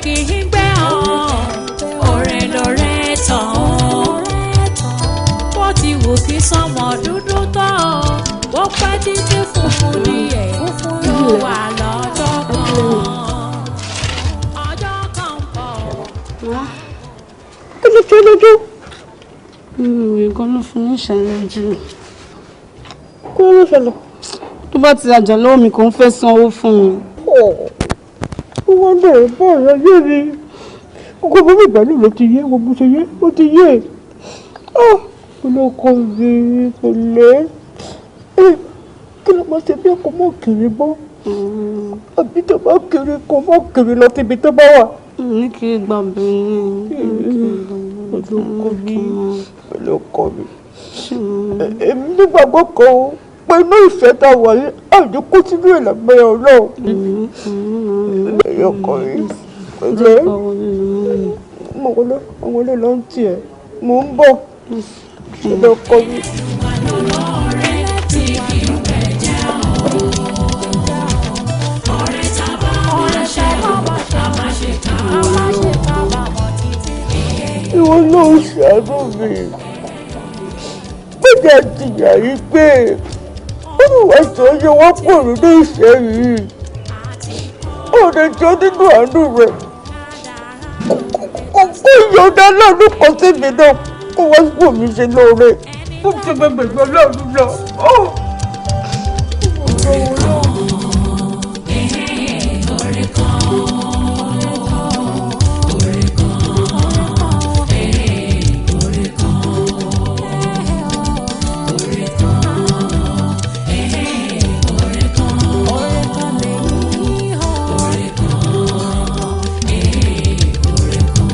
Kì í gbẹ́ ọ́, ọ̀rẹ́ lọ̀rẹ́ tán. Bó ti wù kí sánmọ̀ dúdú tó, bó pẹ́ títí funfun díẹ̀ yóò wà lọ́jọ́ kan. Ọjọ́ kan ń bọ̀. Kí ló ṣe lójú? Nǹkan ló fún ní ìṣẹ̀lẹ̀ jù. Kí ló ṣẹlẹ̀? Tó bá ti rajà lọ́wọ́ mi, kò ń fẹ́ sanwó fún mi. Wọ́n bẹ̀rẹ̀ bọ́ọ̀lù ayé mi. Gbogbo bí ìgbàlú ló ti yé, gbogbo ṣe yé, ó ti yé. Olóko mi kò lé. Kí ló máa ṣe bí ọkọ̀ mọ́ kiri bọ́? Àbí tó bá kiri, kò mọ́ kiri lọ síbi tó bá wà. Ní kí gbà bẹ́ẹ̀ ni. Olóko mi, olóko mi. Èmi nígbàgbọ́ kan o pé inú ìfẹ́ tá a wà yìí, àjò kó sínú ìlàgbẹ́yà Ọlọ́run. Ẹ̀yọ̀ kan yìí pẹ̀lẹ́, mo wọlé, àwọn wọlé lọ ń tiẹ̀, mò ń bọ̀, olóko mi. Tí kì í gbẹ̀jẹ̀ o. Ọ̀rẹ́ tá a bá máa ṣe o, ká má ṣe kábàámọ̀. Ìwọ náà ṣàánú mi, gbọ́dọ̀ àtìyà yìí pé olùwà tó yẹ wọ́n pọ̀ nínú ìṣẹ́ yìí, ọ̀rẹ́ jọ nínú àánú rẹ̀, kó yọ̀ọ̀dá láàánú kan sí mi náà, kó wá sípò mi ṣe lóore, ó ti bẹ gbẹgbẹ láàánú lọ. Ọ̀rẹ́ kan, ọ̀rẹ́ kan, ọ̀rẹ́ kan, ọ̀rẹ́ kan, ọ̀rẹ́ kan, ọ̀rẹ́ kan lèyí, ọ̀rẹ́ kan, ọ̀rẹ́ kan.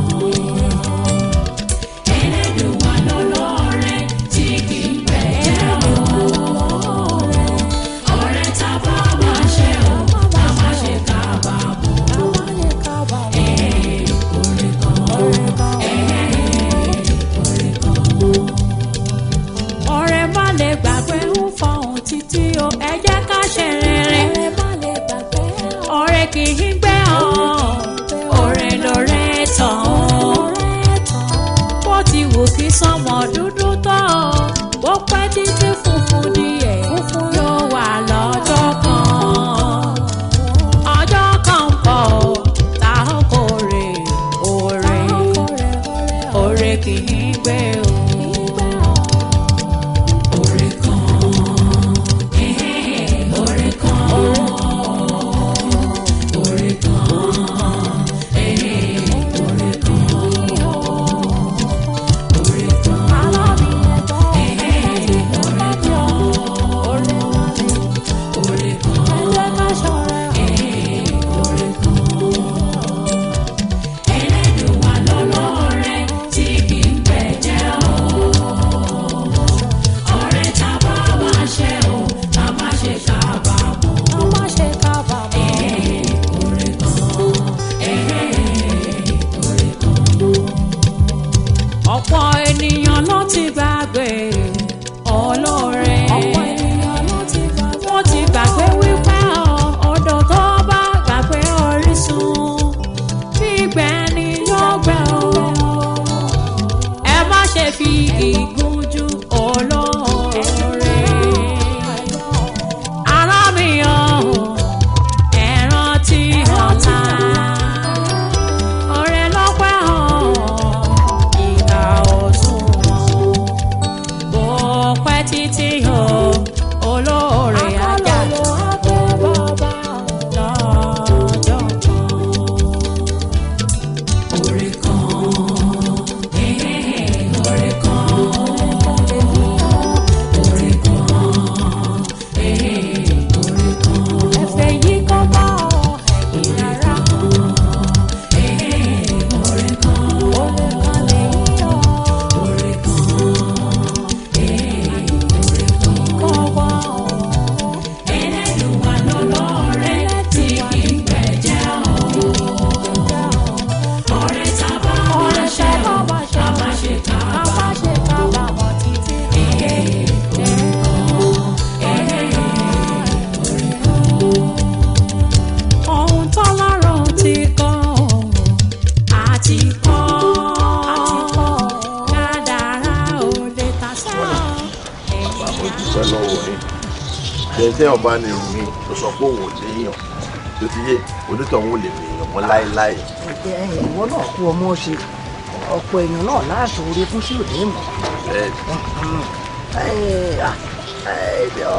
Ẹlẹ́dùn lọ́lọ́rẹ́ tí kì í gbẹ̀jẹ̀ o. Ọ̀rẹ́ tá a bá máa ṣe o, ká má ṣe kábàámọ̀. Ọ̀rẹ́ kan, ọ̀rẹ́ kan, ọ̀rẹ́ kan. Ọ̀rẹ́ má lè gbàgbé ń fọhùn títí o, ẹ jẹ́ ká ṣe rere. Ọ̀rẹ́ kì í gbẹ́ ọ́, ọ̀rẹ́ lọ̀rẹ́ tán. Bó ti wù kí sánmọ̀ dúdú tó, bó pẹ́ títí funfun díẹ̀ yóò wà lọ́jọ́ kan. Ọjọ́ kan ń bọ̀ tá ó kórè òrè, òrè kì í gbé o. Ọ̀rẹ́ kan, ọ̀rẹ́ kan, ọ̀rẹ́ kan, ọ̀rẹ́ kan, ọ̀rẹ́ kan, ọ̀rẹ́ kan, ọ̀rẹ́ kan, ọ̀rẹ́ kan. Ẹlẹ́dùn lọ́lọ́rẹ́ tí kì í gbẹ̀jẹ̀ o. Ọ̀rẹ́ tá a bá máa ṣe o, ká má ṣe kábàámọ̀. Ọ̀rẹ́ kan, ọ̀rẹ́ kan. Ọ̀pọ̀ ènìyàn ló ti gbàgbé olóore. Wọ́n ti gbàgbé wípé ọ̀dọ̀ tó bá gbàgbé orísun, gbígbẹ ni yóò gbẹ o. Ẹ má ṣe fi ìgúnjú olóore. Ará mi ọ̀hún, ẹ rántí ọ̀la. Ọ̀rẹ́ lọ́pẹ́ hàn, ìkà òṣùwọ̀n. Bó pẹ́ títí o, olóore ajá lọ́jọ́ kan. Ọ̀rẹ́ kan, ọ̀rẹ́ kan, ọ̀rẹ́ kan, ọ̀rẹ́ kan. Ẹ̀fẹ̀ yìí kọ́ bá ọ ẹ̀yìn rárá. Ọ̀rẹ́ kan, ọ̀rẹ́ kan lèyí o. Ọ̀rẹ́ kan, ọ̀rẹ́ kan. Mo dúpẹ́ lọ́wọ́ yín. Ṣé ọba ni mi tó sọ pé òun ò léèyàn tó ti yé onítọ̀hún ò lè mèèyàn mọ́ láéláé. Ìwọ náà kú ọmọ ṣe ọ̀pọ̀ èèyàn náà láàṣọ orí fún sí òde mọ̀.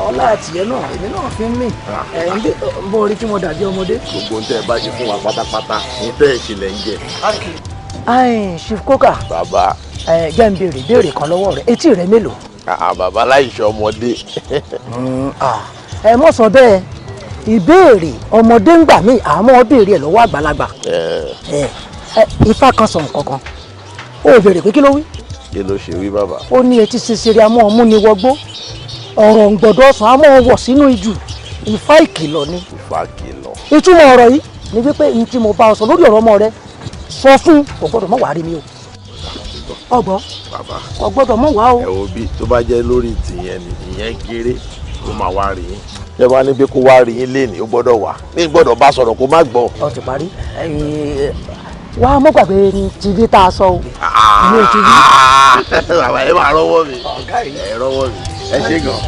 Ọlá àtìyẹ náà èmi náà fi ń mì bó orí tí mo dàbí ọmọdé. Gbogbo ń tẹ́ ẹ bá ṣe fún wa pátápátá ní tẹ́ ẹ ṣe lẹ̀ ń jẹ. Chief Coker. Bàbá. Jẹ́ ń béèrè béèrè kan lọ́wọ́ rẹ̀, etí rẹ̀ mélòó? Bàbá láìṣe ọmọdé. Ẹ mọ̀ sọ bẹ́ẹ̀, ìbéèrè ọmọdé ń gbà mí àmọ́ béèrè ẹ̀ lọ́wọ́ àgbàlagbà. Ifá kan sọ nǹkan kan, ó béèrè pé kí ló wí? Kí ló ṣe wí bàbá? Ó ní etí ṣinṣin amọ́ ọmú ni wọgbó, ọ̀rọ̀ ń gbọ́dọ̀ sàn amọ́ wọ̀ sínú ijù, Ifá ìkìlọ̀ ni. Ifá kìlọ̀. Ìtumọ̀ ọ̀rọ̀ yìí ni wípé n tí mo bá ọ sọ lórí ọ̀rọ̀ ọmọ rẹ sọ fún kò gbọ́dọ̀ mọ̀ wá rí mi o. Ọgbọ́n kò gbọ́dọ̀ mọ̀ wá o. Ẹ wo bí tó bá jẹ́ lórí tìyẹn ni ìyẹn kéré kó máa wá rí yín. Ṣé wàá ní pé kó wá rí yín léèní ó gbọ́dọ̀ wá. Mi gbọ́dọ̀ bá sọ̀rọ̀ kó má gbọ́. Ó ti parí. Wá mọ́ gbàgbé tìbí tá a sọ o. Ilé tìbí. Bàbá ẹ máa rọ́wọ́ mi. Ẹ rọ́wọ́ mi. Ẹ ṣé gan.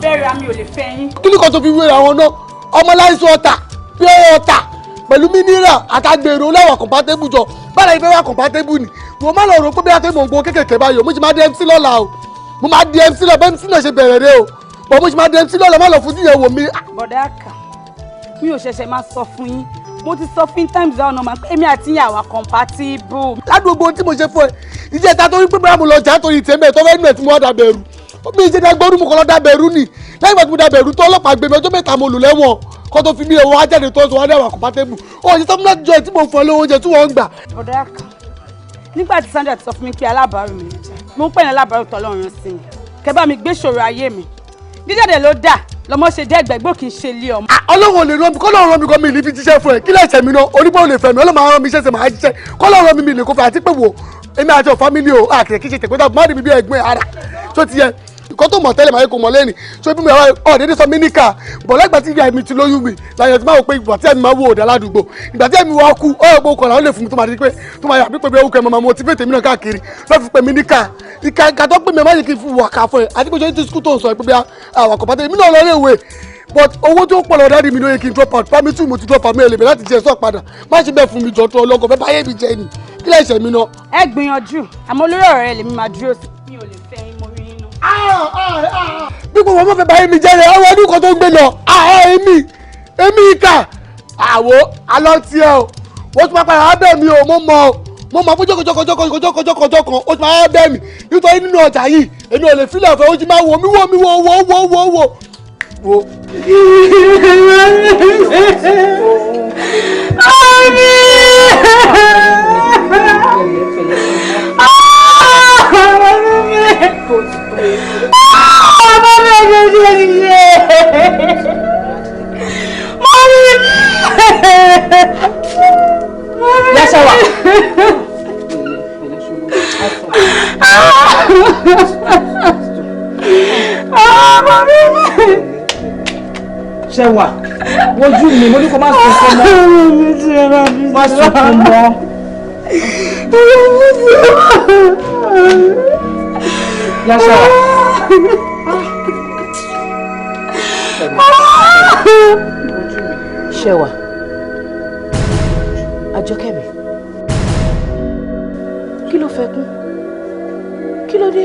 Kí ni kan tó fi wéra wọn náà? Ọmọ láìsọ ọ̀tà pure water pẹ̀lú mineral àtàgbèrò láwà compatible jọ bára ìfẹ́ wà compatible ni wọ́n má lọ rò pé bí a tó mọ̀ gbọ́ kékèké báyọ̀ mo sì máa di MC lọ́la o, mo máa di MC lọ́la bẹ́ẹ̀ MC náà ṣe bẹ̀rẹ̀ rẹ o, bọ̀ mo sì máa di MC lọ́la má lọ fojú yẹn wò mí. Bọ̀dá kà mi ò ṣẹ̀ṣẹ̀ máa sọ fún yín, mo ti sọ fún times down ọmọ pé èmi àti yín àwa compatible. Ládùúgbò tí mo ṣe fún ẹ ìjẹta tó rí pé bóyá mo lọ jà torí tèmi tó fẹ́ nù ẹ̀ tí mo wá dàbẹ̀rù mi ṣe dàgbọ́rú mo kọ́ lọ dàbẹ̀rù ni lẹ́yìn ìgbà tí mo dàbẹ̀rù tó ọlọ́pàá gbé mi ọjọ́ mẹ́ta mo lò lẹ́wọ̀n kó tó fi mí ẹ̀wọ̀n ajáde tó sọ wá dàwà compatible ó ṣe sọ́múlá jọ ẹ̀ tí mo fọ́ lówó oúnjẹ tí wọ́n ń gbà. Bọ̀dá kan nígbà tí Sandra ti sọ fún mi pé alábàárù mi mo ń pè ní alábàárù tọ́lọ́run sí mi kẹ́ bá mi gbé ṣòro ayé mi dídàdẹ ló dà lọmọ ṣe dé ẹgbẹgbẹ kì í ṣe ilé ọmọ. Ọlọ́run ò lè rán mi kọ́lọ́run rán mi gan mi ní fi jíṣẹ́ fún ẹ kí lẹ́sẹ̀ mi náà onígbà ò lè fẹ́ mi Ọlọ́run máa rán mi iṣẹ́ ṣe máa jíṣẹ́ kọ́lọ́run rán mi mi lè kó fẹ́ àti pé wò èmi àti ọ̀fámílì o àkìrẹ́ kí ṣe tẹ̀gbẹ́ta má rí mi bí ẹ̀gbọ́n ara tó ti yẹ nǹkan tó mọ̀ tẹ́lẹ̀ máa yẹ kó mọ̀ lẹ́nìí so bí mi ọ̀ dédé sọ mí níkà bọ̀ lẹ́gbàá tí ìyá mi ti lóyún mi láyọ̀ tí máa wò pé ìgbà tí ẹ̀mí máa wò ọ̀dà ládùúgbò ìgbà tí ẹ̀mí wa kú ọ̀ gbọ́ kọ̀ọ̀lá ó lè fún mi tó máa di pé tó máa yà pípé bí orúkọ ẹ̀ máa motivate mi náà káàkiri lọ́ fi pè mí níkà ìkà ìkà tó pè mí má yẹ kí n fi wà ká fún ẹ àti pé ṣe ti skul tó ń sọ pé bí àwọn àkọ́pàtẹ́ mi náà lọ lé ìwé but owó tó pọ̀ lọ́dọ̀ dáàdì mi ló yẹ kí n drop out primary two mo ti drop out mi ò lè bẹ̀rẹ̀ láti jẹ sọ padà má ṣe bẹ́ẹ̀ fún mi jọ tó ọlọ́gọ̀ fẹ́ báyé mi jẹ ni kí lè ṣe mi náà. Ẹ gbìyànjú àmọ́ olórí ọ̀rẹ́ rẹ lèmi máa dúró sí. Mi ò lè fẹ́ yín mo rí yín náà. Bí kò wọ́n mọ̀ fẹ́ báyé mi jẹ́ rẹ̀ ọwọ́ ọdún kan tó ń gbé lọ èmi èmi ìkà àwọ̀ alọ́ tiẹ̀ o wọ́n tún máa padà wá bẹ̀ mí o mo mọ̀ mo mọ̀ fún jọ́kọ̀jọ́kọ̀jọ́kọ̀jọ́kọ̀jọ́ kan ó tún máa wá bẹ̀ mí nítorí nínú ọjà yìí èmi ò lè fílẹ̀ ọ̀fẹ́ ó ti máa wò mí wò mí wò wò wò wò wò wò. Yashawa. Ṣẹwà, wojú mi, mo ní kó má sunkún mọ́. Má sunkún mọ́. Yashawa. Ṣẹwà. Àjọkẹ́ mi. Kí ló fẹ́ kún? Kí ló dé?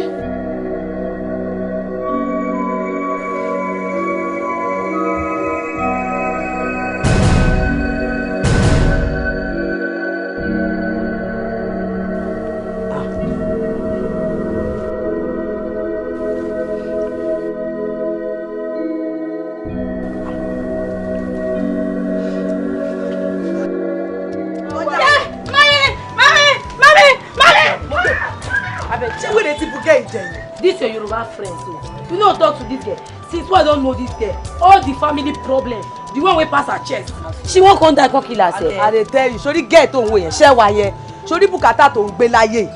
your Yoruba friend so, you no talk to this girl. Since wey I don know this girl, all the family problem, the one wey pass her chest, she wan come die come kill herself. I dey tell you, sórí girl tó ń wo yẹn, ṣẹ́ wa yẹn, sórí bùkátà tó ń gbé láyé,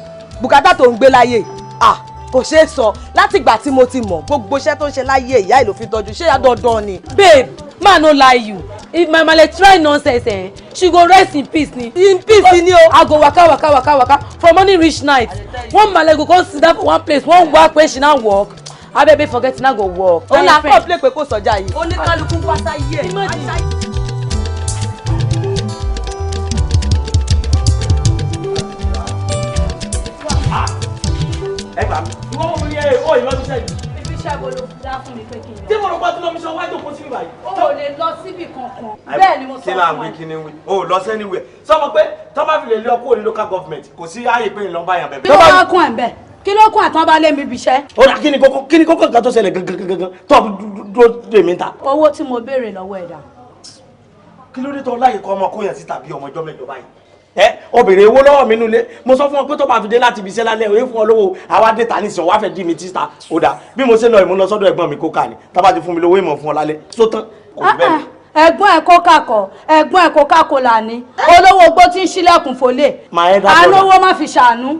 bùkátà tó ń gbé láyé, ah, kò ṣeé sọ. Látìgbà tí mo ti mọ̀, gbogbo iṣẹ́ tó ń ṣe láyé ìyá ìlò fi tọ́jú, ṣé dandan ni. Babe, ma no lie you, if my malle try nonsense, eh, she go rest in peace ni. In peace ni o. I go waka waka waka waka from morning reach night. One malle go come sit down for one place, one work wey she now work. Abebe forget na go work. Òun là kọ́ play pé kò sọjà yìí. Oníkálukú wá sáyé ẹ̀. Ẹ gbà mí. Ìwọ wo ni ẹ ó ìlọ síṣẹ́ yìí? Ibi iṣẹ́ wo ló dá fún mi pé kí n lọ? Tí mo rò pé tí lọ́mí sọ wájú kó síbí báyìí. O ò lè lọ síbì kankan. Bẹ́ẹ̀ ni mo sọ Kí là ń fún wí ẹ. kí ni wí? O ò lọ sẹ́niwẹ̀. Sọ ma pé tọ́ bá fi lè lé ọkọ ní local government kò sí ààyè pé ìlọ́nba yàn bẹ̀bẹ̀. Kí ló wá kún ẹ̀ ń bẹ̀? Kí ló kún àtàn bá lé mi ibiṣẹ́? Ó dà kí ni kókó kí ni kókó nǹkan tó ṣẹlẹ̀ gangan gangan tó dúró dè mí ta. Owó tí mo béèrè lọ́wọ́ ẹ̀dá. Kí ló dé tó láyè kọ́ ọmọ kóyàn síta bí ọmọ ọjọ́ mẹ́jọ báyìí? Ẹ obìnrin owó lọ́wọ́ mi nulẹ̀, mo sọ fún ọ pé tó bá fi dé láti ibi iṣẹ́ lálẹ́ òye fún ọ lówó àwa dé ta nísìnyí wàá fẹ́ dí mi títa. Ó dà bí mo ṣe lọ ìmú lọ sọ́dọ̀ ẹ̀gbọ́n mi kó kà ní tábà ti fún mi lówó ìmọ̀ fún ọ lálẹ́ tó tán kò jù bẹ́ẹ̀ lọ. Ẹ̀gbọ́n ẹ̀ kókàkọ̀, ẹ̀gbọ́n ẹ̀ kókàkólà ni. Olówó ogbó tí ń ṣílẹ̀kùn fòlè. My elder brother. Alówó má fi ṣàánú.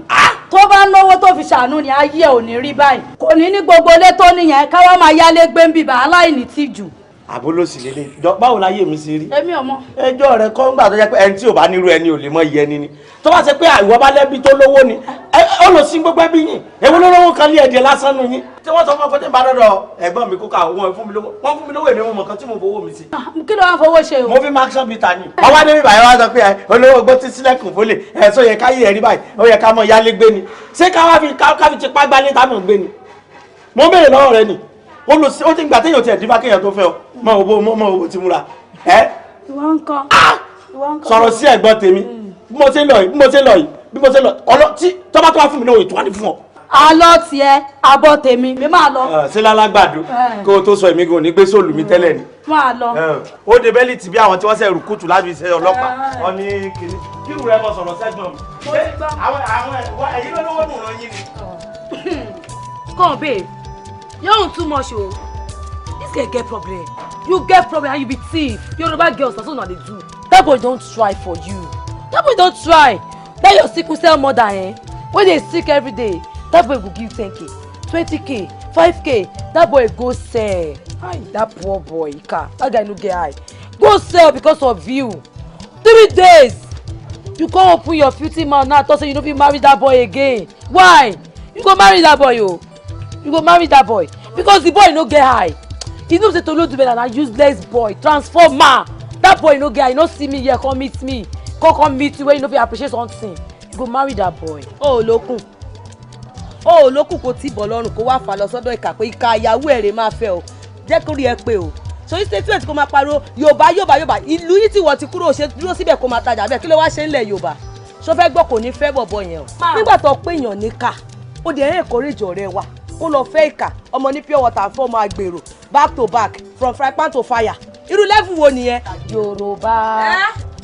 Tó bá ń lówó tó fi ṣàánú ni ayé ẹ̀ ò ní rí báyìí. Kò ní ní gbogbo ilé tó níyẹn káwá máa yálé gbé ń bíbá aláìní tìjú. Àbólòsì lélẹ̀ jọ báwo láyé mi ṣe rí. Èmi ò mọ̀. Ẹjọ́ rẹ kọ́ ńgbà tó jẹ́ pé ẹni tí ò bá nírú ẹni ò lè mọ iye ẹni ni. Tó bá ṣe pé àìwọ́ bá lẹ́bi tó lówó ni ó lọ sí gbogbo ẹbí yín èwo ló lówó kan lé ẹ̀jẹ̀ lásán nu yín. Tí wọ́n sọ fún ọ pé tí n bá dọ́dọ̀ ẹ̀gbọ́n mi kókà wọ́n fún mi lówó, wọ́n fún mi lówó èmi mo mọ̀ kan tí mo fowó mi sí. Kí ló wá fowó ṣe o? Mo fi max bita ni. Ọwọ́ adé mi báyìí wá sọ pé ẹ olówó ogbó tí sílẹ̀kùn fólè ẹ̀ sọ yẹ káyé ẹ̀rí báyìí ó yẹ ká mọ yálé gbé ni. Ṣé ká wá fi ká fi tipá gbálé tá mọ̀ gbé ni? Mo ń béèrè lọ́wọ́ rẹ ni. Ó lọ sí ó ti gbà téèyàn tiẹ̀ dífá kéèyàn tó fẹ́ ọ mọ owó mọ owó ti múra. Ẹ Ìwọ ń kọ́. Ìwọ ń kọ́. sọ̀rọ̀ sí ẹ̀gbọ́n tèmi bí mo ṣe ń lọ yìí bí mo ṣe ń lọ yìí bí mo ṣe ń lọ ọlọ tí tọ́ba tó wá fún mi lówó ètò wá ní fún ọ. Àlọ́ tiẹ̀, àbọ̀ tèmi, mi máa lọ. Ṣé lálágbàdo kó o tó sọ èmi gan ní gbé sóòlù mi tẹ́lẹ̀ ni. Máa lọ. Ó de bẹ́lí tì bí àwọn tí wọ́n ṣe rùkútù láti ṣe ọlọ́pàá. Wọ́n ní kiri kírù rẹ mọ sọ̀rọ̀ sẹ́gbọ̀n mi. Ṣé àwọn àwọn ẹ̀yin ló lówó nù rán yín ni. Come babe, your own too much o. This girl get problem. You get problem and you be thief. Yoruba girls na so una dey do. That boy don try for you. That boy don try. That your sickle cell mother eh, wey dey sick every day. That boy go give 10k, 20k, 5k. That boy go sell. Ai, that poor boy, Ika. That guy no get eye. Go sell because of you. 3 days. You come open your filthy mouth now talk say you no fit marry that boy again. Why? You go marry that boy o. You go marry that boy because the boy no get eye. You know say Tolodubela na useless boy, transformer. That boy no get eye, he no see me here come meet me. Come come meet you when you no fit appreciate something. You go marry that boy. O ò lókun. O ò lókun kò tí bọ̀ lọ́rùn kó wá fà lọ sọ́dọ̀ ìkà pé ìka ìyàwó ẹ̀ rè máa fẹ́ o. Jẹ́ kó rí ẹ pé o. So statement kó máa pariwo Yorùbá Yorùbá Yorùbá ìlú yìí tí wọ́n ti kúrò ṣe dúró síbẹ̀ kó máa tajà bẹ́ẹ̀ kí ló wá ṣe ńlẹ̀ Yorùbá. Ṣó fẹ́ gbọ́ kò ní fẹ́ bọ̀bọ̀ yẹn o. Nígbà tó pé èèyàn níkà, ó dẹ̀ ń encourage ọ̀rẹ́ wa kó lọ fẹ́ ìkà ọmọ ní pure water fún ọmọ agbèrò back to back from fry pan to fire. Irú level wo nìyẹn? Yorùbá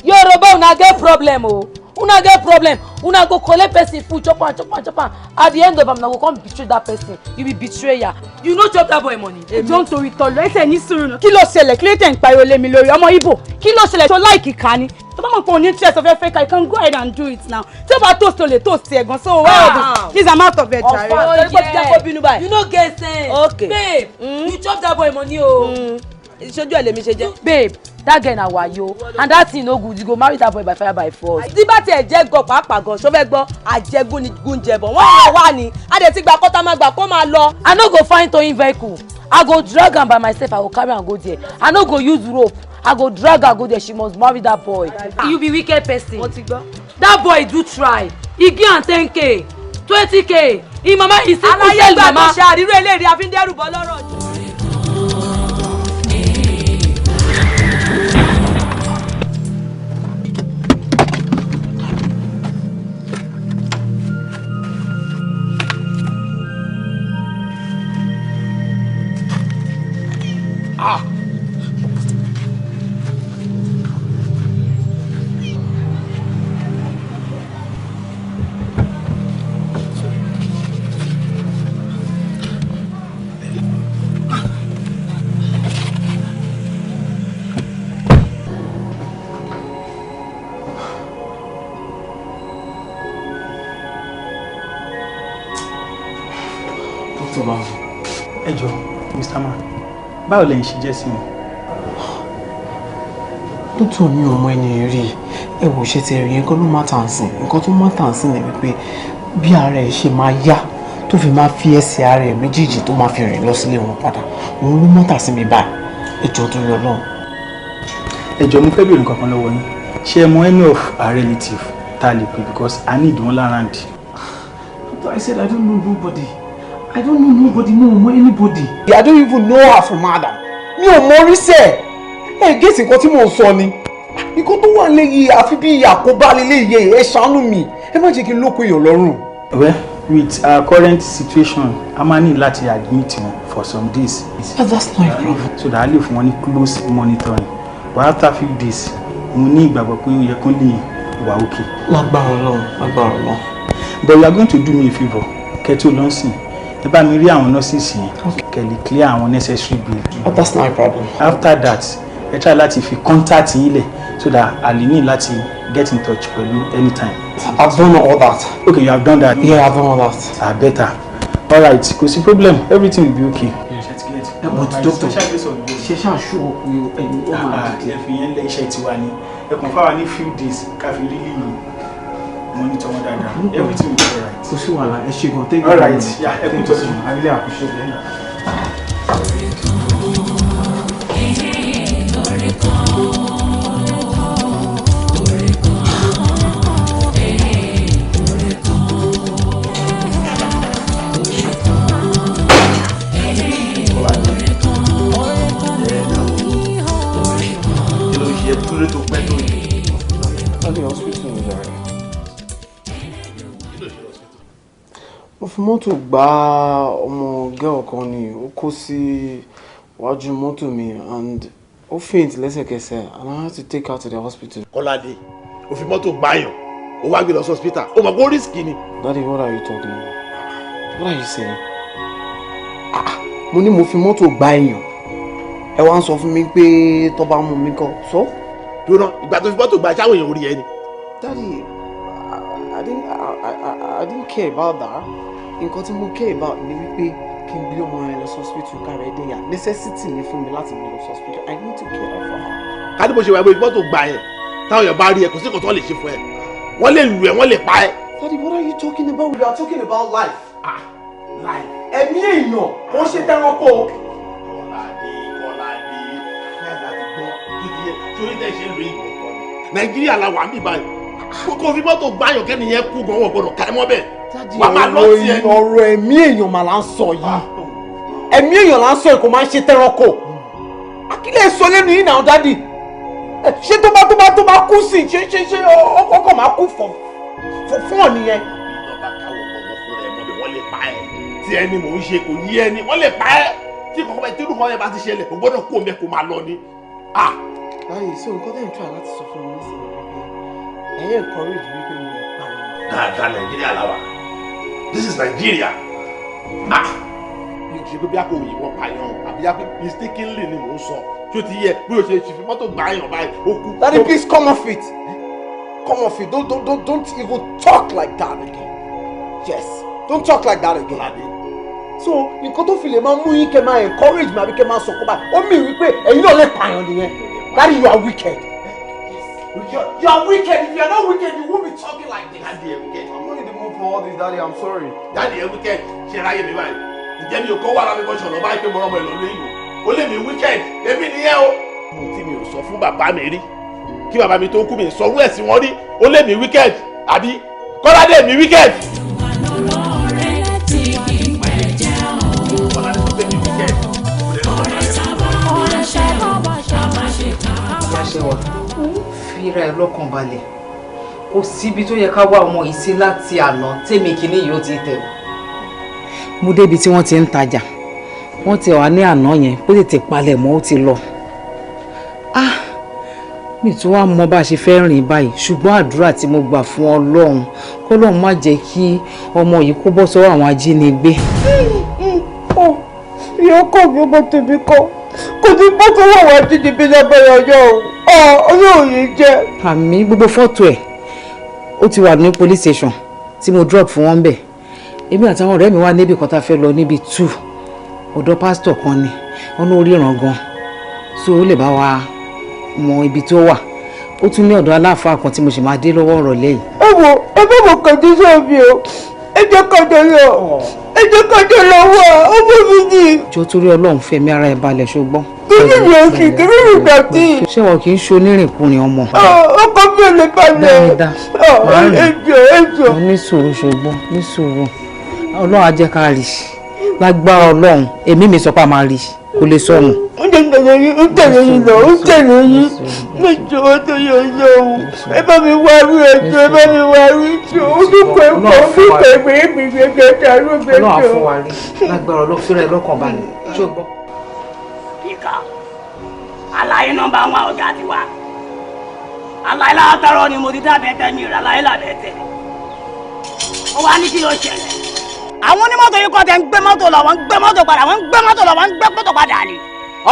Yorùbá una get problem o. Una get problem. Una go collect person food, chop am, chop am, chop am. At the end of am, una go come betray that person. You be betrayer. You no chop that boy money. Ẹjọ́ ń torí tọ̀lọ̀ ẹsẹ̀ ní sùúrù náà. Kí ló ṣẹlẹ̀? Kí ló tẹ̀ ń pariwo lé mi lórí? Ọmọ Ìgbò, kí ló ṣẹlẹ̀ tó láìkì ká ni? Tó bá mọ̀ pé o ní interest of fẹ́ ká, you can go ahead and do it now. Tí o bá toast o lè toast ẹ̀ gan. So why all this? Please, I'm out of it, jàre. Torí pé ó ti jẹ́ kó bínú báyìí. You no get sense. Okay. Babe, you chop that boy money o. Ìṣojú ẹ̀ lèmi ṣe jẹ́. Babe, that girl na wayo and that thing no good. You go marry that boy by fire by force. Tí bá tiẹ̀ jẹ́ gan pàápàá gan, ṣó fẹ́ gbọ́ àjẹgún ni gúnjẹbọ̀. Wọ́n yàn wá ni, a dẹ̀ ti gbà kọ́tà máa gbà kó máa lọ. I no go find towing vehicle. I go drag am by myself. I go carry am go there. I no go use rope. I go drag her go there. She must marry that boy. You be wicked person. Mo ti gbọ́. That boy do try. He give am 10k, 20k. Him mama, he sickle Aláyé cell gbà tó mama. ṣe àríró eléèrè àfi ń dẹ́rù bọ́ lọ́rọ̀. Mr. Man, báwo lẹ́yìn ṣe jẹ́ sí wọn? Lóòótọ́, mi ò mọ ẹni rí. Ẹ wò, ṣe ti rí nǹkan ló má tà ń sìn, nǹkan tó má tà ń sìn ni wípé bí ara ẹ̀ ṣe máa yá tó fi máa fi ẹsẹ̀ ara ẹ̀ méjèèjì tó máa fi rìn lọ sílé wọn padà, òun ló má tà sí mi báyìí. Ẹ jọ̀ọ́, tó yọ lọ́hùn. Ẹ jọ̀ọ́, mo fẹ́ béèrè nǹkan kan lọ́wọ́ yín. Ṣé ẹ mọ any of our relative tá a lè pè, because I need wọn around? I said I don't know nobody. I don't know nobody. No mọ anybody. I don't even know her from Adam. Mi ò mọ rí sẹ́ẹ̀. Ẹ gẹ́sì nǹkan tí mò ń sọ ni. Nǹkan tó wà léyìí àfi bí àkóbá lélẹ́yìí. Ẹ ṣàánú mi. Ẹ má jẹ́ kí n lóko èèyàn lọ́rùn. Well, with our current situation, a máa ní láti admit wọn for some days. But that's not a problem. So that a lè fún wọn ní close monitoring. But after few days, mo ní ìgbàgbọ́ pé ó yẹ kó lè wà okay. Lágbára Ọlọ́run, lágbára Ọlọ́run. But you are going to do me a favour. Kẹ́ tó lọ sìn, ẹ bá mi rí àwọn nurses yẹn, kẹ́ lè clear àwọn necessary bill. But that's not a problem. After that, ẹ try láti fi contact yín lẹ̀ so that a lè ní láti get in touch pẹ̀lú anytime. I've done all that. Okay, you have done that. Yeah, I've done all that. Ah, better. All right, kò sí problem, everything will be okay. But doctor, ṣe ṣáà ṣú pé ẹni ó máa dìde? Ẹ fi yẹn lẹ, iṣẹ́ tiwa ni. Ẹ kàn fáwa ní few days ká fi really monitor wọn dáadáa. Everything will be alright. Kò sí wàhálà, ẹ ṣé gan. Thank you All very right, much. yeah, ẹ kú Thank you tọ́jú. so much. I really appreciate it. Kí ló ṣe kúlé tó pẹ́ tó yìí? Wọ́n ní hospital ní jàre. Mo fi mọ́tò gbá ọmọ girl kan ni, ó kó sí iwájú mọ́tò mi and ó faint lẹ́sẹ̀kẹsẹ̀ and I had to take her to the hospital. Kọ́ládé, o fi mọ́tò gbáyàn, o wá gbé lọ sí hospital, o mọ̀ pé ó risk ni. Daddy, what are you talking about? What are you saying? Ah, mo ní mo fi mọ́tò gbá èèyàn. Ẹ wá ń sọ fún mi pé tó bá mú mi kọ́. So? Dúró, ìgbà tó fi mọ́tò gbá, sáwọn èèyàn orí ẹ ni? Daddy, I didn't care about that. Nǹkan tí mo care about ni wípé kí n gbé ọmọ yẹn lọ sí hospital kára ẹ dé yà. Necessity ni fún mi láti gbé lọ sí hospital. I need to care for her. Ká ní bó ṣe wà, bó fi mọ́tò gbá yẹn, táwọn èèyàn bá rí ẹ, kò sí nǹkan tó lè ṣe fún ẹ. Wọ́n lè lù ẹ, wọ́n lè pa ẹ. Daddy, what are you talking about? We are talking about life. Ah, life. Ẹ̀mí èèyàn kò ṣe tẹranko. Kọ́ládé, Kọ́ládé, láì láti gbọ́ tó ti yẹ torí tẹ̀ ṣe ń lo ìbò tọ́ ni. Nàìjíríà la wà ń bí báyìí. Kókó fi mọ́tò gbáyàn, kẹ́ni yẹn kú gan, wọ́n gbọ́dọ̀ ká ẹ mọ́ bẹ́ẹ̀. Wàá máa lọ sí ẹ. Ọ̀rọ̀ ẹ̀mí èèyàn mà là ń sọ yìí. Ẹ̀mí èèyàn là ń sọ yìí, kò máa ń ṣe tẹranko. Akílẹ̀ sọ lẹ́nu yìí náà, Daddy. Ṣé tó bá kú sí, ṣé ọkọ̀ máa kú fún ọ nìyẹn? Ìjọba káwọ́ ọmọ fún ẹ mọ́ bẹ́ẹ̀, wọ́n lè pa ẹ. Tí ẹni mò ń ṣe kò yí ẹni, wọ́n lè pa ẹ́. Tí kọ̀ọ̀kan bẹ́ẹ̀, tí irú kan yẹn bá ti ṣẹlẹ̀, kò gbọ́dọ̀ kó omi ẹ̀, kó máa lọ ni. Ah! Daddy, so nǹkan tẹ́ ń try láti sọ fún mi nísìnyí wípé ẹ̀yin encourage wípé mo lè pa èèyàn? Dáadáa, Nàìjíríà la wà. This is Nigeria. Ah! Mi ò ṣe pé bí a kò yìnbọn pààyàn àbí a pé mistakenly ni mò ń sọ. Tí ó ti yẹ bí o ṣe fi mọ́tò gbà yàn báyìí, ó kú. Daddy, please come off it. Come off it. Don't even talk like that again. Yes, don't talk like that again. So nǹkan tó fi lè máa mú yín kẹ́ máa encourage mi àbí kẹ́ máa sọ̀kọ́ báyìí, ó mì wípé ẹ̀yin náà lè pààyàn nìyẹn. Daddy, you are wicked. You are wicked. If you are not wicked, you won't be talking like this. Daddy, ẹ wicked. I'm not in the mood for all this, Daddy. I'm sorry. Daddy, ẹ wicked. Ṣe ráyè mi báyìí? Ǹjẹ́ mi ò kọ́ wàrà mi bọ́ ṣọ̀nà báyìí pé mo rọ́mọ ìlú ìlú? Ó lè mi wicked. Èmi nìyẹn o. Mo tí mi ò sọ fún bàbá mi rí. Kí bàbá mi tó kú, mi sọ orú ẹ̀ sí wọn rí. Ó lè mi wicked. Àbí Kọ́ládé mi wicked. Ọ̀rẹ́ tí kì í pẹ̀jẹ́ o. Kọ́ládé tó pé mi wicked. Ọ̀rẹ́ sábà máa ṣe ká má ṣe ká. Yàṣẹwà, fira ẹ lọ́kàn balẹ̀. Kò síbi tó yẹ ká wá ọmọ yìí sí láti àná tèmi kìíní yìí ó ti tẹ̀ o. Mo débi tí wọ́n ti ń tajà, wọ́n ti wà ní àná yẹn kó tètè palẹ̀ mọ́, ó ti lọ. Ah, mi tún wá mọ bá a ṣe fẹ́ rìn báyìí, ṣùgbọ́n àdúrà tí mo gbà fún Ọlọ́run, kọ́lọ́run má jẹ́ kí ọmọ yìí kó bọ́ sọ́wọ́ àwọn ajínigbé. Ìyá ọkọ mi, ọmọ tèmi kọ́ kò ní bọ́ sọ́wọ́ àwọn ajínigbé lábẹ́rẹ́ ọjọ́ o. Ọlọ́run yìí jẹ́. Àmì. Gbogbo fọ́tò ẹ̀ ó ti wà ní police station tí mo drop fún wọn bẹ̀. Èmi àtàwọn ọ̀rẹ́ mi wá níbi kan tá a fẹ́ lọ níbi 2. Ọ̀dọ̀ pásítọ̀ kan ni ọ̀nà oríran gan, so ó lè bá wa mọ ibi tó wà. Ó tún ní ọ̀dọ̀ aláàfáà kan tí mo sì máa dé lọ́wọ́ ìrọ̀lẹ́ yìí. Ẹ wo, ẹ bá mo kọjú mi o, ẹ jẹ́ kọjọ lọ, ẹ jẹ́ kọjọ lọ wá ọmọ mi ni. Jọ torí Ọlọ́run, fẹ̀mí ara ẹ balẹ̀, ṣùgbọ́n. Kí ni oṣù kí ni ìgbà tí. Ṣé wọn kì í ṣe onírìnkùnrin ọmọ? Ọkọ mi ò lè balẹ̀. Dáadáa. Ẹ jọ̀ọ́, ẹ jọ̀ọ́. Mo ní sùúrù, ṣùgbọ́n ní sùúrù. Ọlọ́run á jẹ́ ká rí lágbára Ọlọ́run. Èmi mi sọ pé a máa rí, kò lè sọnù. Ó jẹ́ tẹ̀lé yín, ó tẹ̀lé yín lọ, ó tẹ̀lé yín. Ẹ jọ̀ọ́ tó yọ Ọlọ́run, ẹ bá mi wá rí, ẹ jọ̀ọ́, ẹ bá mi wá rí jọ. Orúkọ ẹ̀kọ́, orúkọ ẹ̀gbẹ́ mi gbẹgbẹ dàrú gbẹjọ. Ọlọ́run á fún wa rí lágbára Ọlọ́run. Fúnra ẹ lọ́kàn balẹ̀, ṣùgbọ́n. Ìkà àlàyé nọ́mbà wọn ọjà ti wá àlàyé látọrọ ni mo ti dábẹ́ tẹ́ mi rà àlàyé làbẹ́ tẹ́. Ó wá ní kí ló ṣẹlẹ̀? Àwọn onímọ́tò yìí kọ́ tẹ́ ń gbé mọ́tò lọ, wọ́n ń gbé mọ́tò padà, wọ́n ń gbé mọ́tò lọ, wọ́n ń gbé mọ́tò padà ni.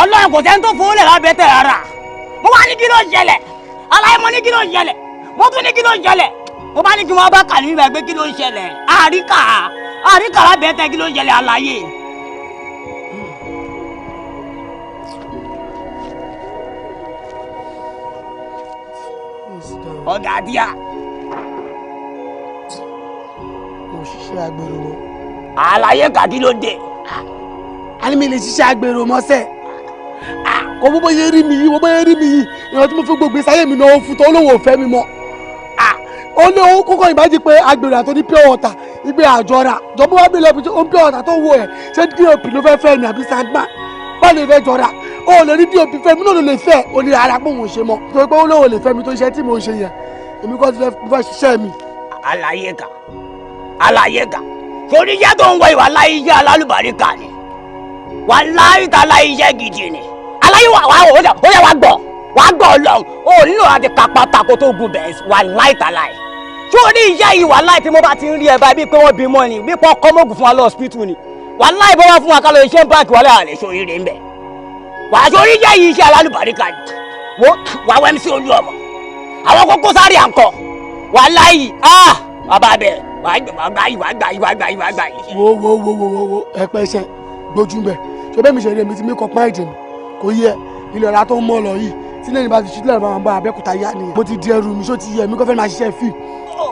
Ọlọ́run, kò sẹ́ni tó fowó lẹ̀ lábẹ́ tẹ̀ rárá. Mo wá ní kí ló ṣẹlẹ̀? Àlàyé, mo ní kí ló ṣẹlẹ̀? Mo tún ní kí ló ṣẹlẹ̀? Mo bá ní kí wọ́n bá kà ní ibà pé kí ló ṣẹlẹ̀? Àríkà, àríkà lábẹ́ tẹ́, kí ló ṣẹlẹ̀, àlàyé? Ọ̀gá díà. Mo ṣiṣẹ́ agbèrò mọ́. Àlàyé, kàkí ló dé? A ní mi lè ṣiṣẹ́ agbèrò mọ́sẹ̀. Kò bó bóyá rí mi yìí, bó bóyá rí mi yìí, ìran tí mo fi gbogbo sáyé mi náà fún tó olówó òfẹ́ mi mọ́. Ó lé owó kókó ìbájí pé agbèrò àti ní pure water ìgbé àjọra jọ̀bọ́ wá bí lọ́ọ́ bí ó ń pure water tó wọ ẹ̀. Ṣé DOP ló fẹ́ fẹ́ ni àbí sandman? Báwo lè fẹ́ jọra? Ó lè rí DOP fẹ́ mi náà, ló lè fẹ́. Ó ní ara pé òun ò ṣe mọ́, torí pé ó lóun ò lè fẹ́ mi tó iṣẹ́ tí mò ń ṣe yẹn. Èmi kọ́ ti fẹ́ ṣiṣẹ́ mi. Àlàyé kà, àlàyé kà, torí iṣẹ́ tó ń wọ ìwà láyé, iṣẹ́ alálùbáríkà ni. Wà láyé ta láyé, iṣẹ́ gidi ni. Àlàyé, wà wà ó yẹ wà gbọ́, wà gbọ́. Ọlọ́run ó nílò láti ka pátákó tó gun bẹ́ẹ̀. Wà láyé ta láyé, torí iṣẹ́ yìí, wà láyé tí mo bá ti ń rí ẹ báyìí, bí pé wọ́n bímọ ni, bí pé ọkọ mọ́gùn fún wa lọ hospital ni. Wà láyé bọ́ wá fún wa ká lọ iṣẹ́ báńkì, wà láyé àlẹ́ sórí rẹ̀ ń bẹ̀. Wà á sórí iṣẹ́ yìí, iṣẹ́ alálùbáríkà ni. Wo wà wẹ́m sí olú ọmọ àwọn kókó sáré à ń kọ. Wà láyé, ah, bàbá bẹ̀ wà á gbà yìí, wà á gbà yìí, wà á gbà yìí, wà á gbà yìí. Wo wo wo wo wo wo, ẹ pẹ́ iṣẹ́ gbójú bẹ̀. Ṣé bẹ́ẹ̀ mi ṣe rí? Èmi ti make up mind mi, kò yẹ ilé ọ̀la tó ń mọ̀ lọ yìí tí lẹ́yìn bá ti ṣí lẹ́yìn bá máa bá Abẹ́òkúta yá nìyẹn. Mo ti di ẹrù mi, ṣó ti yẹ? Mi kò fẹ́ máa ṣiṣẹ́ fíìmù.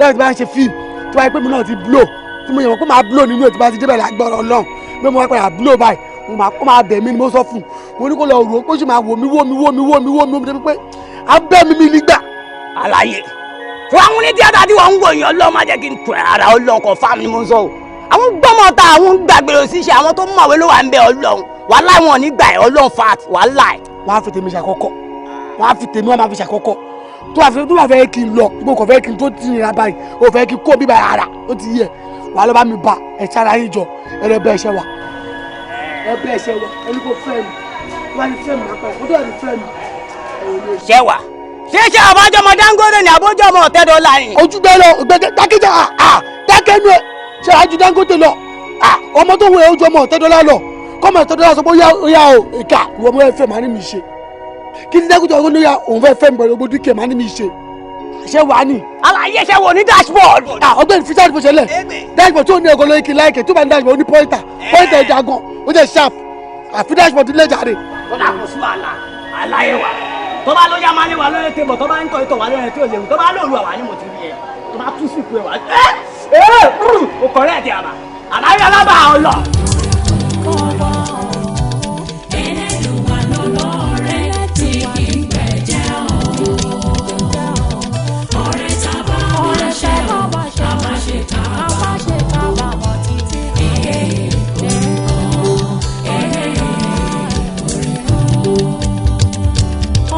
Lẹ́yìn tí bá ń ṣe fíìmù, tí wáyé pé mi náà ti blow, tí mo yẹ wọ́n pé máa blow nínú ẹ̀, tí bá ti débẹ̀ lágbọ́rọ̀ Ọlọ́run pé mo wá padà blow báyìí, mo máa kó máa bẹ̀ mí ni. Mo sọ fún un, mo ní kó lọ rò ó pé ó sì máa wò mí, wò mí, wò mí, wò mí, wò mí, wò mí pé abẹ́ mi mi nígbà. Àlàyé fún àwọn onítíátà tí wọ́n ń wò yín, Ọlọ́run má jẹ́ kí n tún ara ọlọ́kọ̀ fáàmì ni mo ń sọ o. Àwọn gbọ́mọ ta, àwọn gbàgbèrò ṣíṣe, àwọn tó mọ̀wé ló wà ń bẹ. Ọlọ́run, wàhálà wọn ò ní gbà ẹ́. Ọlọ́run fat wàhálà ẹ̀. Wọ́n á fi tèmi ṣàkọ́kọ́, wọ́n á fi tèmi, wọ́n máa fi ṣàkọ́kọ́. Tó bá fẹ́ kí n lọ, ìgbò kò fẹ́ kí n tó ti nira báyìí, ó fẹ́ kí n kó bíbá ara ó ti yẹ wàá lọ bá mi bá ẹ̀ sára yín jọ. Ẹ lọ bẹ ẹṣẹ wa, ẹ bẹ ẹṣẹ wa. Ẹni kò fẹ́ mi, tó bá ti fẹ́ mi lápá ẹ̀, kó tó bá ti fẹ́ mi. Ṣé wà ṣé ṣé àbájọmọ Dangote ni àbójọmọ Ọ̀tẹ́dọ́là ni? Ojú bẹ́ẹ̀ lọ gbẹgẹ dákẹ́jà à dákẹ́ nu ẹ. Ṣé àjù Dangote lọ? Ọmọ tó wọ ẹ ojú ọmọ Ọ̀tẹ́dọ́là lọ. Kọ́mọ Ọ̀tẹ́dọ́là sọ pé ó yá o, ìka ìwọ ọmọ ẹ fẹ́ màá ní mi ṣe kí ní Dangote ọdún lóya òun fẹ́ fẹ́ mi pẹ̀lú gbogbo dúkìá màá ní mi ṣe ṣé wàá ní. Àlàyé, ṣe wò ní dashboard? Ọgbẹ́ni, fi dashboard ṣẹlẹ̀. Dashboard tó ní ẹ̀gọ́ lóye kí láìkẹ́ tó bá ní dashboard, ó ní pointer, pointer ẹ̀dá gan, ó jẹ́ sharp. Àfi dashboard ilé jàre. Ó dà, kó sí wàhálà. Àlàyé wa, tó bá lóyá máa ní wà lóye tébọ̀, tó bá ń tọ́ ìtọ̀ wà lóye tí ò léwu, tó bá lóru àwa ni mo ti rí ẹ, tó bá tú sùkú ẹ wà ẹ ẹ o kọ̀rẹ́ ẹ̀ ti àbá. Àlàyé alábà ọlọ. Elédùwà lọlọ́rẹ́ tí kì í gbẹ̀jẹ̀ o. Ọ̀rẹ́ tá a bá máa ṣe o, ká má ṣe kábàámọ̀ títí. Orí kan, orí kan.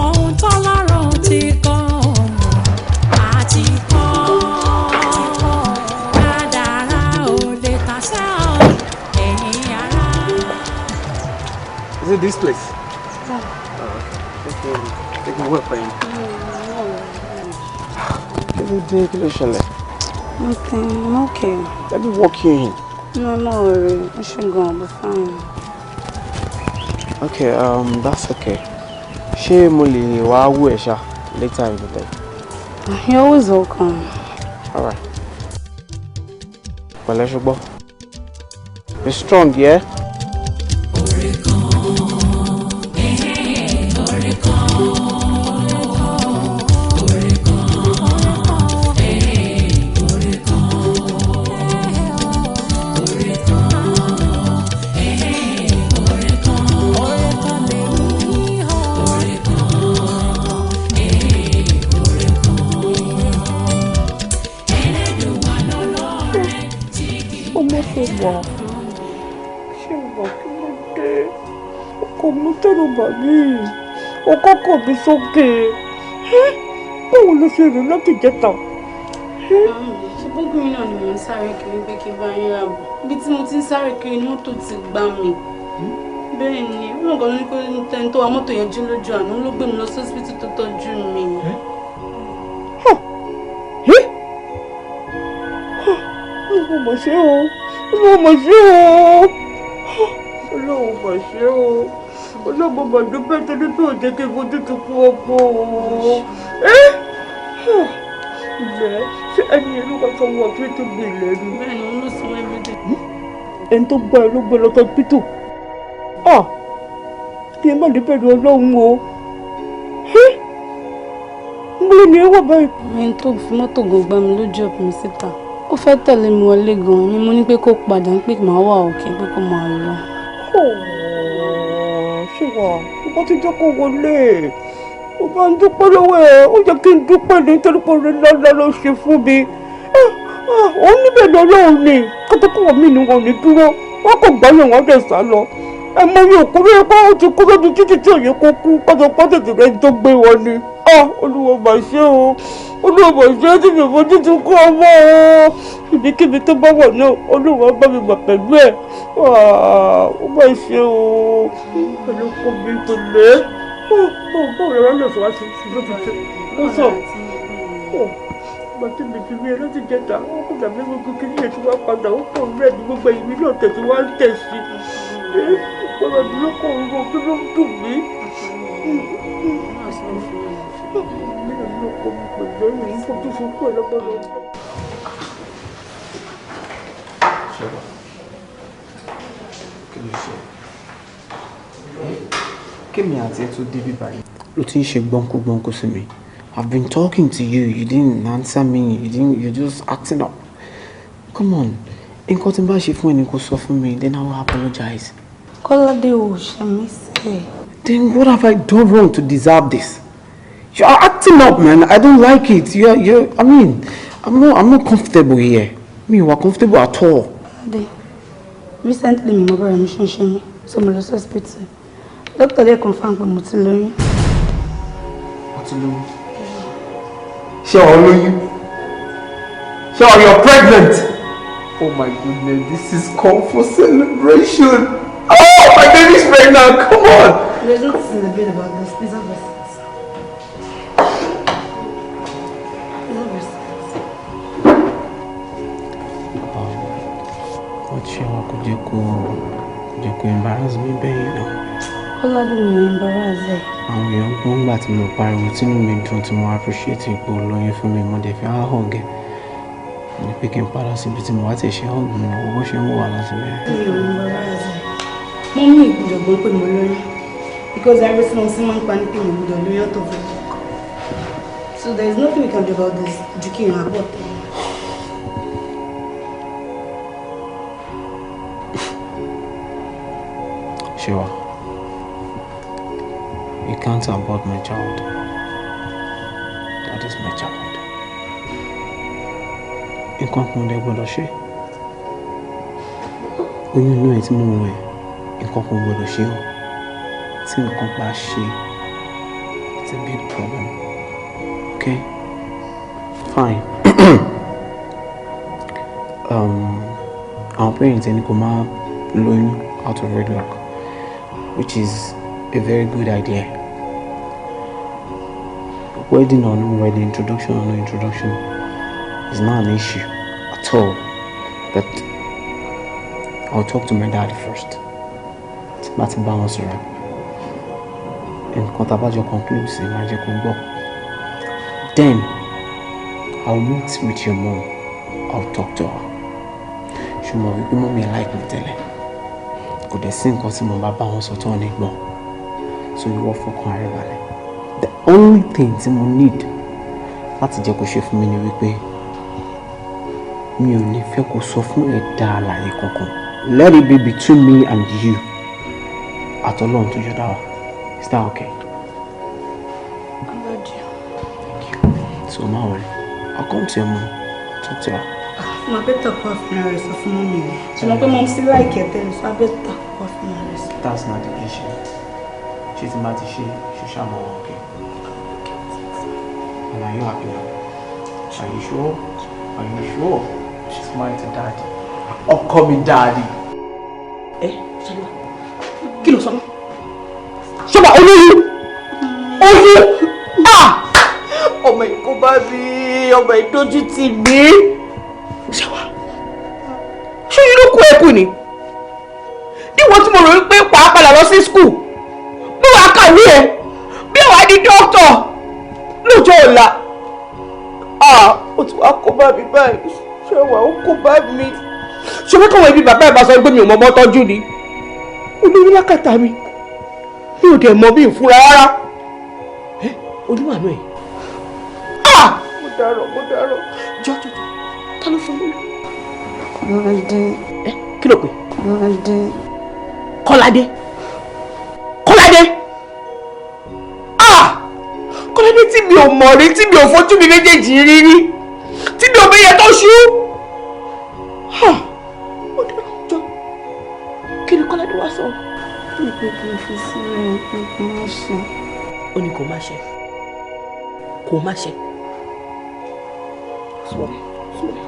Ohun tọ́lọ́run ti kọ́ àti kọ́, kádàrá ò lè tàsé o, ẹ̀yin ará. Is it this place? Yeah. Okay. Take my word for you. Kí ló dé? Kí ló ṣẹlẹ̀? Nothing. I'm okay. Let me walk you in. No, no worry. I should go. I'll be fine. Okay, that's okay. Ṣé mo lè wá wò ẹ́ ṣá later in the day? You're always welcome. All right. Pẹ̀lẹ́ ṣùgbọ́n. Be strong, yeah? wà, ṣé wà kí ló dé? Ọkọ mi tẹ̀rù bà mí, ọkọ kọ̀ mi sókè. Báwo ló ṣe rìn láti jẹta? Ṣé bókùnrin náà ni mò ń sáré kiri pé kí n bá yín rà bọ̀? Ibi tí mo ti ń sáré kiri ni mọ́tò ti gbá mi. Bẹ́ẹ̀ ni, wọ́n kàn ní pé tẹni tó wa mọ́tò yẹn jí lójú àná ló gbé mi lọ sí hospital tó tọ́jú mi. Olúwa mà ṣe o, Olúwa mà ṣe o, Olúwa mà ṣe o, Olúwa mà dúpẹ́ torí pé ò jẹ́ kí n fojú tó kú ọkọ o. Ilẹ̀ ṣé ẹni yẹn ló kọ́ sanwó ọ̀tún tó gbé ilẹ̀ ni? Bẹ́ẹ̀ ni, òun ló sanwó everything. Ẹni tó gbọ́ ẹ ló gbé lọ sọ́pítù. Kí ẹ má lè bẹ̀rù Ọlọ́run o. Ń bolo ni ẹ wà báyìí. Ẹni tó fi mọ́tò gan gbá mi lójú ọ̀pọ̀ mi síta. Ó fẹ́ tẹ̀lé mi wọlé gan-an ni mo ní pé kó padà ń pè máa wà òkè pé kó máa lọ. Ṣé wà ó ti jẹ́ kó wọlé? Ó máa ń dúpẹ́ lọ́wọ́ ẹ̀, ó yẹ kí n dúpẹ́ nítorí pé oore ńláńlá ló ṣe fún mi. Òun níbẹ̀ lọ́lọ́run ni kótókòwò mi ni wọn ò ní dúró, wọn kò gbáyọ̀ wọn dẹ̀ sá lọ. Ẹ mọ iye òkú lóye pé ó ti kú lójú títí tí òye kó kú pátápátá tètè rẹ tó gbé wọn ni. Olúwa mà ṣe o, Olúwa mà ṣe é tí mi ò fojú ti kú ọmọ o. Ibikíbi tó bá wà náà, Olúwa bá mi gbà pẹ̀lú ẹ̀. Ó mà ṣe o, pẹ̀lú kò mi pẹ̀lẹ́. Báwo lọ́rọ́ lè sọ wá sí ló ti ṣe? Ó sọ. Ìgbà tí mi fi rí ẹ láti jẹta, ó kò dàbí gbogbo kí ní ètò wa padà, ó kò rẹ̀ ní gbogbo ìwé náà tẹ̀sí wá ń tẹ̀ sí. Ọ̀rọ̀ mi ló kọ̀ ọ̀rọ̀ kí ló ń dùn mí. Mi ò ní ọkọ mi pẹ̀lú ẹ̀yìn fojú sunkún ẹ̀ lọ́gbọ́dọ̀. Ṣọlá, kí ló ṣe? Kémi àti ẹ tó débi báyìí. Ló ti ń ṣe gbọ́nkú-gbọ́nkú sí mi. I've been talking to you, you didn't answer me, you didn't, you're just acting up. Come on, nǹkan tí n bá ṣe fún ẹni kò sọ fún mi, then I will apologize. Kọ́ládé ò ṣe mí sẹ́. Then what have I done wrong to deserve this? You are acting up, man. I don't like it. You're, I mean, I'm not comfortable here. Me, you are comfortable at all. Kọ́ládé, recently mi mo bẹ̀rẹ̀ mi ṣe ń ṣe mí, so mo lọ sí hospital. Doctor dẹ̀ confirm pé mo ti lóyún. Mo ti lóyún. Ṣé o lóyún? Ṣé o, you're pregnant? Oh my goodness, this is call for celebration. Oh, my baby's pregnant. Come on. There's nothing to celebrate about this. Please have a seat. Please have a seat. What ṣe wa kò jẹ́ kó embarrass mi bẹ́ẹ̀ náà. Kọ́ládé mi ò embarrass ẹ. Àwọn èèyàn gbọ́n gbà tí mo pariwo tínú mi dùn tí mo appreciate ipò olóyún fún mi, mo dẹ̀ fi á hug ẹ. Ní pé kí n padà síbi tí mo wá ti ṣe hug mi, owó ṣe ń wò wá láti bẹ̀rẹ̀. Mi ò embarrass ẹ. Mo mú ìgbọ́dọ̀ gbọ́n pé mo lóyún because everything mo sì máa ń pa ní pé mo gbọ́dọ̀ lóyún out of wedlock. So there is nothing we can do about this ju kí n abort ẹ. Sure. You can't abort my child. That is my child. Nǹkan kan dẹ̀ gbọ́dọ̀ ṣe. Oyún inú ẹ̀ tí mò ń wẹ̀, nǹkan kan gbọ́dọ̀ ṣe o. Tí nǹkan bá ṣe, it's a big problem. Okay? Fine. Our parents ẹni kò máa lóyún out of wedlock, which is a very good idea. Wedding or no wedding, introduction or no introduction is not an issue at all. But I'll talk to my dad first. Tí bá ti bá wọn sọ̀rọ̀, nǹkan tá a bá jọ conclude sí máa jẹ́ kó gbọ́. Then I'll meet with your mom. I'll talk to her. Ṣùgbọ́n wípé mọ́mí ẹ̀ like mi tẹ́lẹ̀. Kò dẹ̀ sí nǹkan tí mo bá bá wọn sọ tó ní gbọ́n. So ìwọ fọkàn ara ẹ balẹ̀. The only thing tí mo need láti jẹ́ kó ṣe fún mi ni wípé mi ò ní fẹ́ kó sọ fún ẹ̀dá alààyè kankan. Let it be between me and you. Àtọlọ́run tó jọ dá wa. Is that okay? I love you. Thank you. So má worry. I'll come to your mom. Talk to her. Mà better kó àfihàn rẹ̀ sọ fún mummy mi. Ṣùgbọ́n pé mummy sí like ẹ̀ tẹ́lẹ̀, so better kó àfihàn rẹ̀ sọ. That's not the issue. Ṣé tí máa ti ṣe ṣoṣà mọ́ wọn, okay? And are you happy now? Are you sure? Are you sure? She's married to daddy. Ọkọ mi daddy. Ẹ Ṣadé, kí ló sọ náà? Ṣọba olóyún oyún, ah, ọmọ ìkó bá mi, ọmọ ìdójú tì mí. Ṣàwà, ṣé yín ló kú ẹkú ni? Níwọ̀n tí mo rò wípé wàá padà lọ sí school, bí wàá kàwé ẹ, bí wàá di dókítà lọ́jọ́ ọ̀la, ah, ó ti wá kó bá mi báyìí. Ṣé wàá ó kó bá mi? Ṣé wọ́n kọ̀wé bí bàbá ẹ̀ bá sọ pé mi ò mọ ọmọ tọ́jú ni? Olórí lákàtà mi, mi ò dẹ̀ mọ bí ìfúnra rárá. Ẹ olúwàánú ẹ, ah, mo dárò, mo dárò. Jọjọjọ, ta ló fún mi? Kọ́ládé. Ẹ kí ló pè? Kọ́ládé. Kọ́ládé, Kọ́ládé, ah, Kọ́ládé tí mi ò mọ̀ rí, tí mi ò fojú mi méjèèjì rí rí, tí mi ò bẹ́yẹ tó ṣú. Ah, mo dárò. Jọ, kí ni Kọ́ládé wá sọ? Pé kí n fi sílẹ̀, pé kí n má ṣe. Ó ní kó má ṣe, kó má ṣe. Súnmọ́ mi, súnmọ́ mi.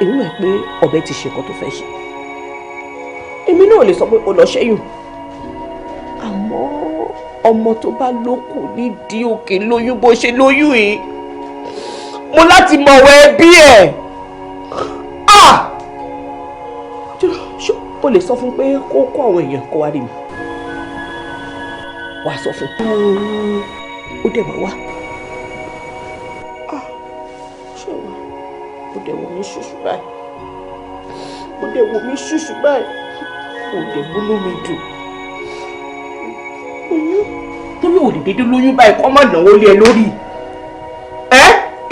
Èmi mọ̀ pé ọ̀bẹ ti ṣe nǹkan tó fẹ́ ṣe. Èmi náà lè sọ pé o lọ ṣẹ́yùn, àmọ́ ọmọ tó bá lókun nídìí òkè lóyún bó ṣe lóyún yìí, mo láti mọ̀wọ́ ẹbí ẹ̀. Ah, ṣé o lè sọ fún pé kó kó àwọn èèyàn kó wá rí mi? Wàá sọ fún ó dẹ̀ máa wá. Ah, ṣé wà ó dẹ̀ wò mí ṣùṣù báyìí, ó dẹ̀ wò mí ṣùṣù báyìí, ó dẹ̀ múnú mi dùn. Oyún torí ò lè dédé lóyún báyìí kọ́ má náwó lé ẹ lórí ẹ.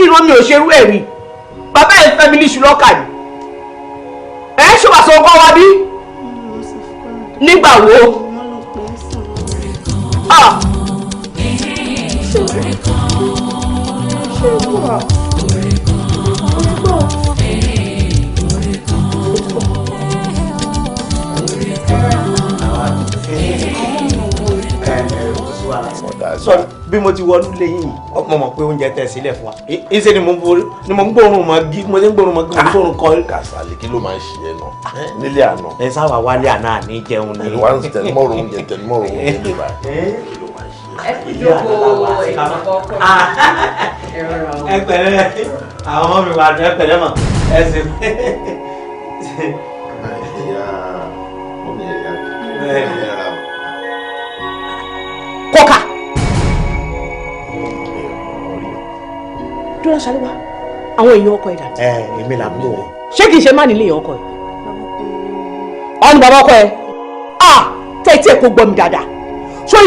Ìran mi ò ṣerú ẹ̀ rí. Bàbá ẹ̀ fẹ́ mi níṣu lọ́kà ni. Ẹ ṣé wàá sọ ọkọ wa bí nígbà wo? Ah, ṣé wà? Sọ bí mo ti wọnú lẹ́yìn, mo mọ̀ pé oúnjẹ tẹ̀ sílẹ̀ fún wa. Ìṣe ni mo ń gbóòórùn mọ́ gí, mo ti ń gbóòórùn mọ́ gí, mo ń gbóòórùn kọ́. Kàsálí, kí ló máa ń ṣe ẹ náà nílé àná? Ẹ sáwà wálé àná àní jẹun ni. Ẹni wá ń tẹnumọ́rò oúnjẹ, tẹnumọ́rò oúnjẹ ní báyìí. Kí ló máa ń ṣe Ẹ kú jókòó, ẹ̀yìn. Ẹ pẹ̀lẹ́, àwọn ọmọ mi wà ní, ẹ pẹ̀lẹ́ mọ̀, ẹ sì. Ìyá mọ́mí ẹ̀yà ẹ̀yà ra. Kọ́kà dúró, Ṣaléwá, àwọn èèyàn ọkọ ẹ̀ dà? Ẹ èmi làbúrò wọn. Ṣé kìí ṣe má nílé èèyàn ọkọ ẹ̀? Ọ̀nù bàbá ọkọ ẹ̀. Ah, tẹ́tí ẹ̀ kò gbọ́ mi dáadáa. So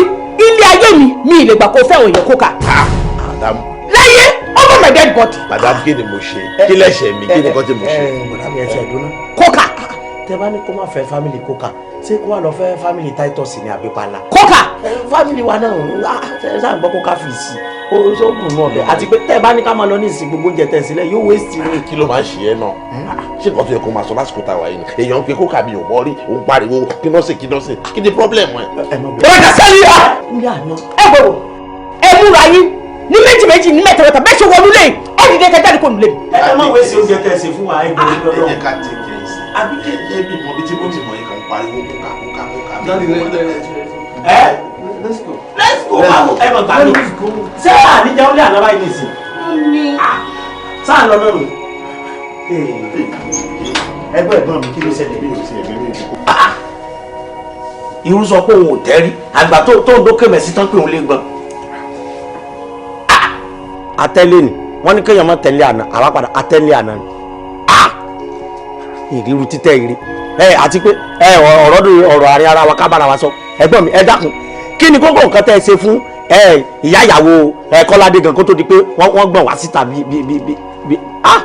ilé ayé mi, mi ì lè gbà kó fẹ́ àwọn èèyàn kókà. Madam. Láyé, over my dead body. Madam, kí ni mo ṣe? Kí lẹ́ṣẹ̀ mi? Kí ni nǹkan tí mo ṣe? Bọ̀dá mi, ẹsẹ̀ dúná. Kókà. Tẹ bá ní kó má fẹ́ family kókà, ṣé kó wà lọ fẹ́ family Titus ní àbí pala? Kókà. Family wa náà ṣe ṣáà ń gbọ́ kókà fi sí ó sóògùn náà bẹ́ẹ̀, àti pé tẹ́ ẹ bá ní ká máa lọ ní ìsìn, gbogbo oúnjẹ tẹ̀ sílẹ̀ yóò waste ni. Kí ló máa ń ṣe ẹ náà? Ṣé nǹkan tó yẹ kó máa sọ lásìkò táwa yìí ni? Èèyàn ń pe kókà, mi ò mọ̀ rí, òun pariwo kí náà ṣe, kí náà ṣe, kí ni problem ẹ? Ẹ mọ̀ Ẹ bá sẹ́yìn á. Ní àná. Ẹ gbọ́dọ̀ ẹ múra yín ní méjì méjì, ní mẹ́ta mẹ́ta, bẹ́ẹ̀ ṣe wọnú lé, ẹ dìde kẹjá ní kò nílé mi. Ẹ má waste oúnjẹ tẹ̀ sí fún wa, ẹ gbọ́dọ̀ Ẹ lọ. jẹ́ ká take it easy. Àbí Ẹ ẹ bí mo bí tí mo ti mọ̀ yìí kàn ń pariwo kókà kókà kókà. Ẹ Let's go. Let's go, báwo ẹ mọ̀ gbà mí. Ṣé àníjẹun lé àná báyìí nìsín? Mummy. Sáà lọ náà nù. Ẹgbẹ́ ẹ̀gbọ́n mi, kí ló ṣẹlẹ̀? Mi ò tiẹ̀ mi ò Irú sọ pé òun ò tẹ́rí àgbà tó tó ń dókè mẹ́sì tán pé òun lè gbọ́n. Atẹ́lé ni wọ́n ní kéèyàn má tẹ̀lé àná, àwa padà atẹ́lé àná ni. Ìríru títẹ̀ ìrí ẹ, àti pé ẹ ọ̀rọ̀ dùn, ọ̀rọ̀ àárín ara wa ká bára wa sọ. Ẹ̀gbọ́n mi, ẹ dákun, kí ni kókó nǹkan tẹ́ ẹ ṣe fún ẹ ìyá ìyàwó ẹ Kọ́ládé gan kó tó di pé wọ́n gbọ̀n wá síta bí bí bí bí bí ah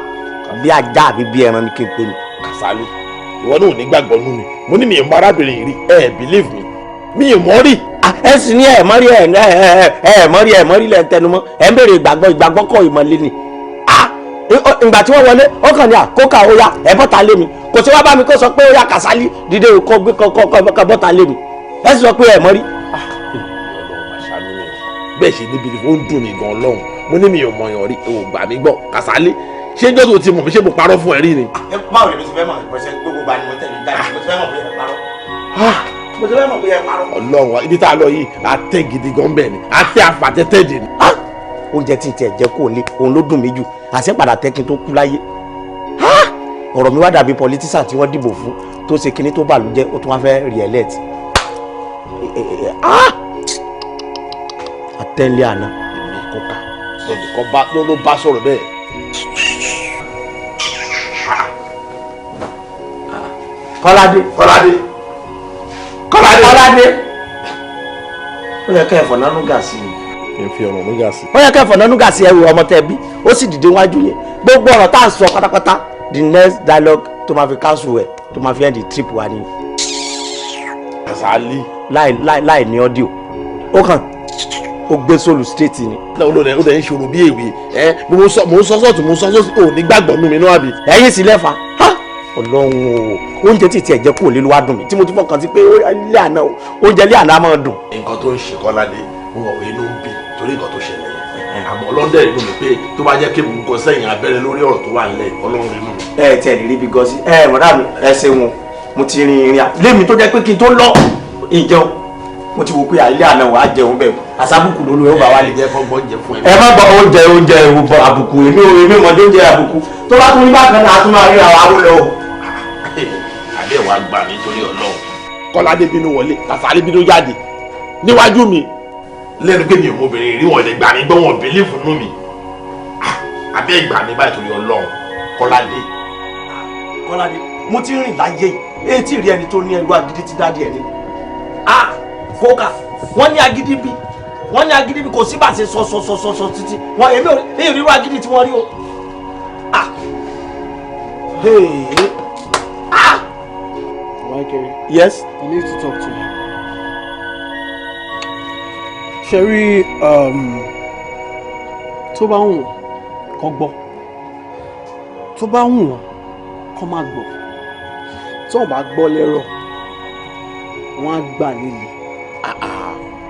bí ajá àbí bí ẹran ni kí n pè ní? Kàsálí, ìwọ náà ò ní gbàgbọ́ nú mi. Mo ní mi ì mọ arábìnrin yìí rí. Ẹ believe me, mi ì mọ̀ rí. Ẹ sì ní ẹ mọ́rí, ẹ ẹ ẹ mọ́rí, ẹ mọ́rí lẹ́ ń tẹnumọ́. Ẹ ń béèrè ìgbàgbọ́, ìgbàgbọ́ kọ́, ìmọ̀lẹ́ ni. Ìgbà tí wọ́n wọlé ó kàn ní àkókò ó yá ẹ bọ́ta lé mi. Kò sí wá bá mi kó sọ pé ó yá Kàsálí dìde kó gbé kọ́ bọ́ta lé mi. Ẹ sì sọ pé ẹ mọ́ rí. Bẹ́ẹ̀ ṣe níbi ni ó ń dùn mí gan lọ́hùn. Mo ní mi ò mọ̀yàn rí, ò gbà mí gbọ́. Kàsálí, ṣé njọ́ tó ti mọ̀ mi ṣé mo parọ́ fún ẹ rí ni? Báwo lèmi ti fẹ́ mọ̀ ìpẹ́sẹ̀ gbogbo gba ni mo tẹ̀lé jáde, mo ti fẹ́ mọ̀ bóyá ẹ parọ́. Mo ti fẹ́ mọ̀ bóyá ẹ parọ́. Ọlọ́run wa, ibi tá a lọ yìí, a tẹ́ gidi gan bẹ́ẹ̀ ni, a tẹ́ àfàtẹ́tẹ́ dì ni. Oúnjẹ tí n tiẹ̀ jẹ́ kó lé, òun ló dùn mí jù, àṣẹ padà tẹ́ kí n tó kú láyé. Ọ̀rọ̀ mi wá dàbí politician tí wọ́n dìbò fún tó ṣe kinní tó bàlújẹ́, ó tún wá fẹ́ re-elect. Àtẹ́lẹ̀ àná. Èmi kọ́ka lọ́nìkan ló bá sọ̀rọ̀ bẹ́ẹ̀. Kọ́ládé. Kọ́ládé. Kọ́ládé. Kọ́ládé. Ó yẹ ká ẹ̀fọ́ nánú gà sí i. Kí n fi ọ̀rọ̀ núgà sí. Ó yẹ ká ẹ̀fọ́ nánú gà sí ẹrù ọmọ tẹ bí ó sì dìde wájú yẹn. Gbogbo ọ̀rọ̀ tá à ń sọ pátápátá the next dialogue tó máa fi cancel ẹ̀ tó máa fi end the trip wa ni. Kàsálí. Láì ní audio. Ó kàn ó gbé sólù straight ni. Ó dẹ̀ ń ṣòro bí èwe ẹ mo ń sọ sọ́ọ̀tún mo ń sọ sọ́ọ̀tún ò ní gbàgbọ́ nú mi náà àbí. Ẹ̀yin sì lẹ́fà. Ọlọ́run o, oúnjẹ tí tiẹ̀ jẹ́ kúrò lé ló wá dùn mí tí mo ti fọkàn sí pé ilé àná oúnjẹ ilé àná máa dùn. Nǹkan tó ń ṣe Kọ́ládé mo mọ̀ pé inú ń bí torí nǹkan tó ṣẹlẹ̀ yẹn àmọ́ ọlọ́dẹ inú mi pé tó bá jẹ́ kí mo gọ sẹ́yìn abẹ́rẹ́ lórí ọ̀rọ̀ tó wà nílẹ̀ Ọlọ́run inú mi. Ẹ tiẹ̀ lè rí ibi gan sí ẹ mọ̀dá mi ẹ ṣeun mo ti rin ìrìn à lémi tó jẹ́ pé kí n tó lọ ìjẹun mo ti wò pé àlẹ́ àná wàá jẹun bẹ́ẹ̀ àsábùkù ló ló bá wà lè. Ẹ fọgbọ́n jẹ fún ẹ. Ẹ má gbọ́ oúnjẹ oúnjẹ àbùkù èmi ò èmi mọ̀ oúnjẹ àbùkù tó bá tún ní bákan náà a tún máa rí àwọn awolọ. Àbẹ́ wa gbà mí torí Ọlọ́run. Kọ́ládé bínú wọlé Kàsálí bínú jáde níwájú mi lẹ́nu pé mi ò mọ obìnrin rí wọn lè gbà mí gbọ́ wọn bìlífù nú mi. Àbẹ́ gbà mí báyìí torí Ọlọ́run Kọ́ládé. Kọ́ládé mo ti rìn láyé yìí etí rí ẹni tó ní ẹrú agídí ti dádì ẹ ní. Kókà wọ́n ní agídí bí wọ́n ní agídí bí kò sí bá ṣe sọ sọ sọ sọ sọ títí wọ́n èmi ò rí irú agídí tí wọ́n rí o. Wákẹ́rẹ́. Yes. I need to talk to you. Ṣẹ̀rí tó bá wù wọ́n kó gbọ́, tó bá wù wọ́n kó má gbọ́, tó bá gbọ́ lẹ́rọ̀ wọ́n á gbà nílé.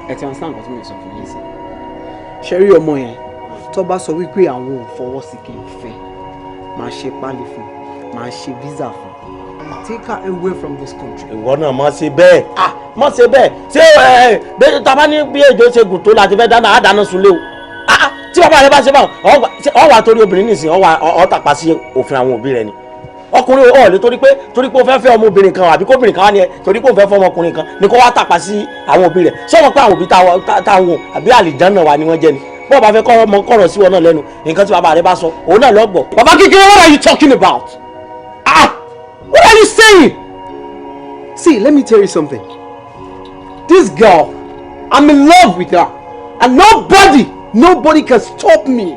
Ẹ ti understand nǹkan tí mo sọ fún yín sí. Ṣẹ̀rí ọmọ yẹn tó bá sọ wípé àwọn ò fọwọ́ sí kí n fẹ́, máa ṣe pálí fún, máa ṣe visa fún. Take her away from this country. Ìwọ náà má ṣe bẹ́ẹ̀ má ṣe bẹ́ẹ̀ ṣé ẹ ẹ tá a bá ní bí ejò ṣe gùn tó láti fẹ́ dáná á dáná sunlé o. Tí bàbá rẹ bá ṣe báwọn ọ wà torí obìnrin nìsín ọ wà ọ tàpá sí òfin àwọn òbí rẹ ni. Ọkùnrin ọ̀ lè torí pé o fẹ́ fẹ́ ọmọbìnrin kan àbí kóbìnrin kan wá ní ẹ torí pé o fẹ́ fẹ́ ọmọkùnrin kan ni kó wá tàpá sí àwọn òbí rẹ. Ṣé wọn pé àwọn òbí táwọn àbí àlìjánná wa ni wọ́n jẹ́ ni? Bọ́ọ̀ bá fẹ́ kọ́ ọmọ kọ̀rọ̀ sí wọn náà lẹ́nu nǹkan tí bàbá rẹ bá sọ òun náà lọ́gbọ̀. Bàbá kékeré, what are you talking about? What are you saying? See, let me tell you something. This girl, I'm in love with her. And nobody can stop me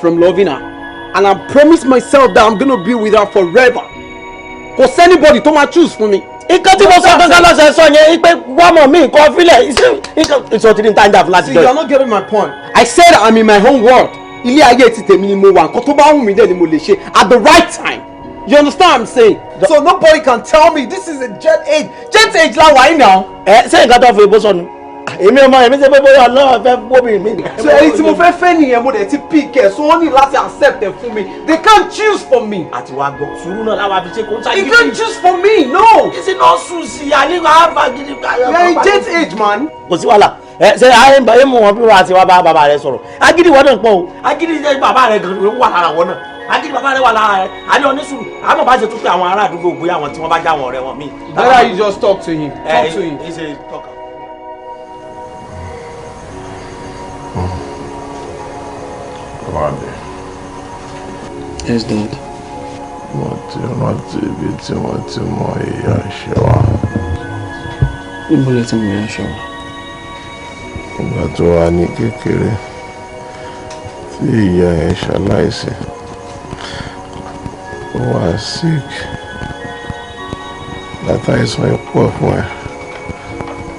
from loving her. And I promise myself that I'm gonna be with her forever. Cause anybody tó máa choose for me. Nǹkan tí mo sọ gangan lọ́sẹ̀ sọ yẹn pé wọ́n mọ̀ mí nǹkan fílẹ̀ ìṣòtìrì ní tàǹjà fúlàsì. See, you are not getting my point. I said I'm in my own world. Ilé ayé ti tèmi ni mo wà. Nǹkan tó bá wù mí dẹ̀ ni mo lè ṣe at the right time. You understand what I'm saying? So nobody can tell me this is a jet age. Jet age la wà yìí now. Ẹ ṣé nǹkan tó fi ebó sọnù? Èmi ọmọ èmi ṣe pé bóyá Ọlọ́run fẹ́ bóbi mi. So ẹni tí mo fẹ́ fẹ́ nìyẹn mo dẹ̀ ti pick ẹ̀ so wọ́n ní láti accept ẹ̀ fún mi. They can't choose for me. Àti wàá gbọ́ sùúrù náà láwa fi ṣe kó sáyé. You can't choose for me, no. Ìsìn náà sùn sí àníwá àfà gidi. We are in jet age, man. Kò sí wàhálà. Ẹ ṣe àyè mú wọn bí wọn àti wá bá bàbá rẹ sọ̀rọ̀. Agídí wọn náà pọ̀ o. Agídí jẹ́ bàbá rẹ gan-an wà lára wọn náà. Agídí bàbá rẹ wà lára rẹ. Àní onísùúrù. Àmọ́ bá ṣe tún pé àwọn ará àdúgbò bóyá àwọn tí wọ́n bá já àwọn ọ̀rẹ́ wọn míì. Better you just talk to him. Talk to him. Ẹ ṣe talk. Kọ́ládé. Yes, Dad. Mo ti rántí ibi tí wọ́n ti mọ ìyá ṣe wá. Níbo lẹ ti mọ ìyá ṣe wá? Ìgbà tó wà ní kékeré tí ìyá ẹ̀ ṣaláìsí, ó wà sick. Látàìsàn ẹ̀ pọ̀ fún ẹ.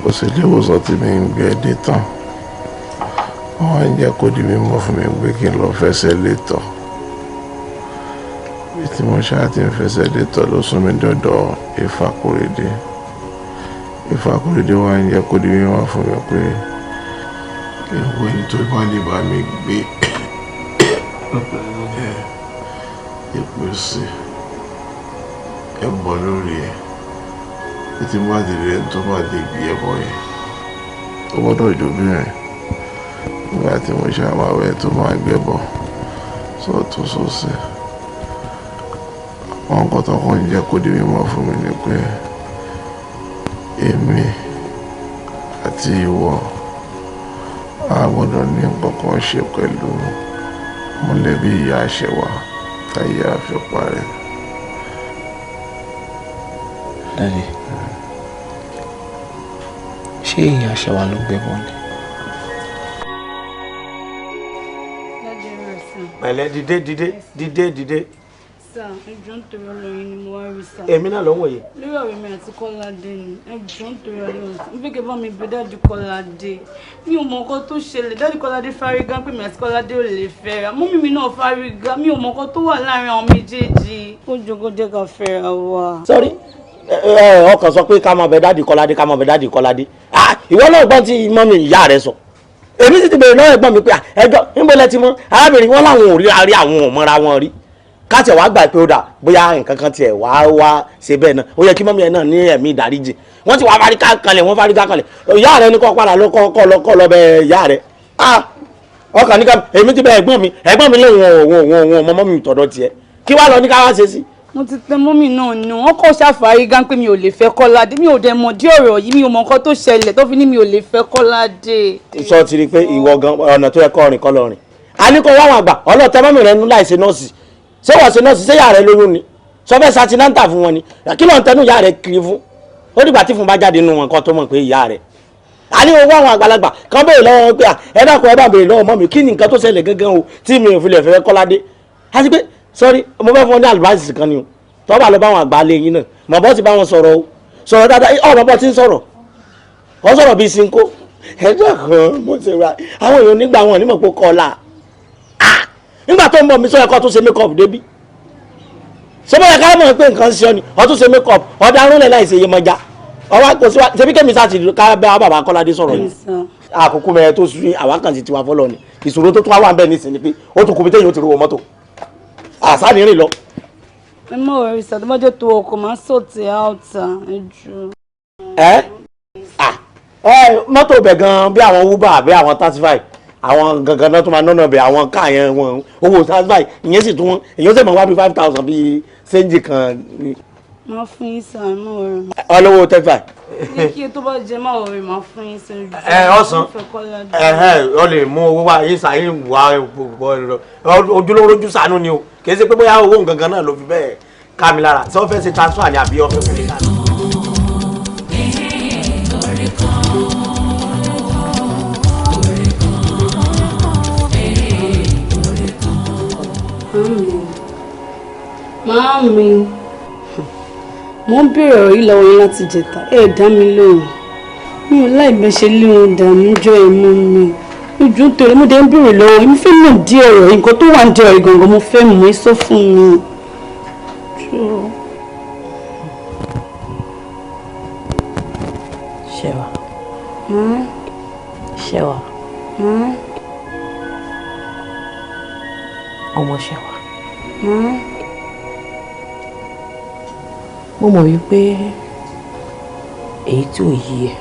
Kò sí ilé ìwòsàn tí mi ń gbé ẹ dé tán. Wọ́n wá ń jẹ́ kó di mímọ́ fún mi pé kí n lọ fẹsẹ̀ létọ̀. Bí tí mo ṣáà ti ń fẹsẹ̀ létọ̀ ló sún mi dọ́dọ̀ Ifákóredé. Ifákóredé wá ń jẹ́ kó di mímọ̀ fún mi pé kí n wo ẹni tó bá lè bá mi gbé ìpèsè ẹbọ lórí ẹ. Títí má ti rí ẹni tó bá lè gbé ẹbọ yẹn, ó gbọ́dọ̀ jóbìnrin. Nígbà tí mo ṣàwáwẹ̀ tó máa gbẹ́bọ sọ́tún sósì, àwọn nǹkan tó kàn ń jẹ́ kó di mímọ̀ fún mi ni pé èmi àti ìwọ a gbọ́dọ̀ ní nǹkan kan ṣe pẹ̀lú mọ̀lẹ́bí ìyá àṣẹwà táyé àfi parẹ́. Daddy, ṣé ìyá àṣẹwà ló gbẹ́bọ ni? Pẹ̀lẹ́, dìde dìde dìde dìde. Sà, ẹjọ́ ń torí Ọlọ́run ni mo wá rí sà. Èmi náà ló ń wòye. Lórí ọ̀rẹ́ mi àti Kọ́ládé ni, ẹjọ́ ń torí Ọlọ́run. Mo fẹ́ kẹ́ bá mi bẹ̀ dájú Kọ́ládé. Mi ò mọ nǹkan tó ṣẹlẹ̀. Dájú Kọ́ládé fárígá pé mi àti Kọ́ládé ò lè fẹ́ra. Mọ́mí mi náà fárígá. Mi ò mọ nǹkan tó wà láàrin àwọn méjèèjì. Ó jọgọ́ jẹ́ ká fẹ́ra wa. Sorry, ọkàn sọ pé ká máa bẹ̀ dáàdì Kọ́ládé, ká máa bẹ̀ dáàdì Kọ́ládé. Ìwọ náà gbọ́n tí mọ́mí ìyá rẹ sọ. Èmi sì ti bèrè lọ́wọ́ ẹ̀gbọ́n mi pé ẹjọ́ níbo lẹ ti mọ arábìnrin wọn làwọn ò rí àwọn ò mọ́ra wọn rí. Ká tiẹ̀ wá gbà pé ó dà bóyá nǹkan kan tiẹ̀ wá wá ṣe bẹ́ẹ̀ náà, ó yẹ kí mọ́mí ẹ̀ náà ní ẹ̀mí ìdáríjì. Wọ́n ti wá fárígá kanlẹ̀, wọ́n fárígá kanlẹ̀. Ìyá rẹ ní kọ́ padà lọ kọ́ lọ kọ́ lọ bẹ ìyá rẹ. Ọkàn ní ká èmi ti bẹ ẹ̀gbọ́n mi, ẹ̀gbọ́n mi lóun òun òun òun mọ́mọ́ mi tọ̀dọ̀ tiẹ̀. Kí wá lọ ní ká wá ṣe sí? Mo ti tẹ mọ́mì náà nù, wọ́n kọ́ ṣàfàrígá pé mi ò lè fẹ́ Kọ́ládé. Mi ò dẹ̀ mọ̀ dí ọ̀rọ̀ yìí, mi ò mọ nǹkan tó ṣẹlẹ̀ tó fi ní mi ò lè fẹ́ Kọ́ládé. Sọ ti rí i pé ìwọ gan ọ̀nà tó yẹ kọ́ rìn kọ́ lọ rìn. A ní kó wá wọn àgbà ọlọ́ọ̀tẹ́ mọ́mì rẹ nú láìṣe nọ́ọ̀sì. Ṣé wọ́n ṣe nọ́ọ̀sì? Ṣé ìyá rẹ lóyún ni? Sọ fẹ́ satinanta fún wọn ni? Kí ló ń tẹnu ìyá rẹ kiri fún? Ó dìgbà tí fún bá jáde nínú wọn kan tó mọ̀ pé ìyá rẹ. A ní owó àwọn àgbàlagbà kan béèrè lọ́wọ́ wọn pé ẹ dákun ẹ bá béèrè lọ́wọ́ mọ́mì kí ni nǹkan tó ṣẹlẹ̀ gángan o tí mi ò fi lè fẹ́ Kọ́ládé. A ti pé sọ́rí mo fẹ́ fún ọ ní advice kan ni o. Tọ́ bá lọ bá àwọn àgbà lé yín náà mọ̀ bọ́ ti bá wọn sọ̀rọ̀ o, sọ̀rọ̀ dáadáa. Ọ̀ mọ̀ bọ́ ti ń sọ̀rọ̀, ọ sọ̀rọ̀ bíi sinko. Ẹjọ́ kan mo ti ra àwọn èèyàn nígbà wọn nímọ̀ pé kọ́ nígbà tó ń bọ̀ mi sọ ẹ̀kọ́ tó ṣe make up débi ṣé bóyá ká mọ̀ pé nǹkan ṣe ọ ni ọ tún ṣe make up ọ̀dà arúnlẹ̀ láì ṣe iyemọja ọwọ́ kò sí wa ṣebí kẹ́mi sáà ti ká bá bàbá Kọ́ládé sọ̀rọ̀ ni àkókò mẹ́rin tó sún àwa kan sì ti wà fọlọ́ ni. Ìṣòro tó tún wá wà ń bẹ̀ nísìnyí pé ó tún kú bí téèyàn ó ti rówó mọ́tò àṣà ní rìn lọ. Ẹ má wọrí sà, tó bá jẹ́ tó ọkọ̀ máa sọ̀tì áùtà ẹ jù. Ẹ mọ́tò bẹ̀ gan bí àwọn Uber àbí àwọn taxify àwọn gangan náà tó máa nọ́nà bẹ̀ àwọn káà yẹn wọn owó taxify ìyẹn sì tún wọn èyàn sì máa wá bí 5,000 bíi ṣéǹjì kan. Máa fún yín sà, ẹ má wọrí. Ọlọ́wọ́ taxify. Ní kí tó bá jẹ má wọrí, máa fún yín sà. Ẹ ọsàn ẹ ọ lè mú owó wá yín sà yín wá ojúlówó lójú sànú ni o, kì í ṣe pé bóyá owó gangan náà ló fi bẹ́ẹ̀ ká mi lára. Ṣé wọ́n fẹ́ ṣe transfer ni àbí ọ̀fẹ́ fún mi? Màámi, mo ń béèrè ọ̀rọ̀ yìí lọ́wọ́ yín láti jẹta, ẹ dá mi lóhùn. Mi ò láì bẹ́ ṣe lé wọn dànù jọ ẹ̀mú mi. Ojú ń torí mo dé ń béèrè lọ́wọ́ yín, mo fẹ́ mọ̀ dí ọ̀rọ̀ yìí, nǹkan tó wà ń jẹ ọ̀rọ̀ gangan mo fẹ́ mọ̀ ẹ́ sọ fún mi. Ṣẹwà. Ṣẹwà. Ọmọ Ṣẹwà. Mo mọ̀ wípé èyí tí ò yí ẹ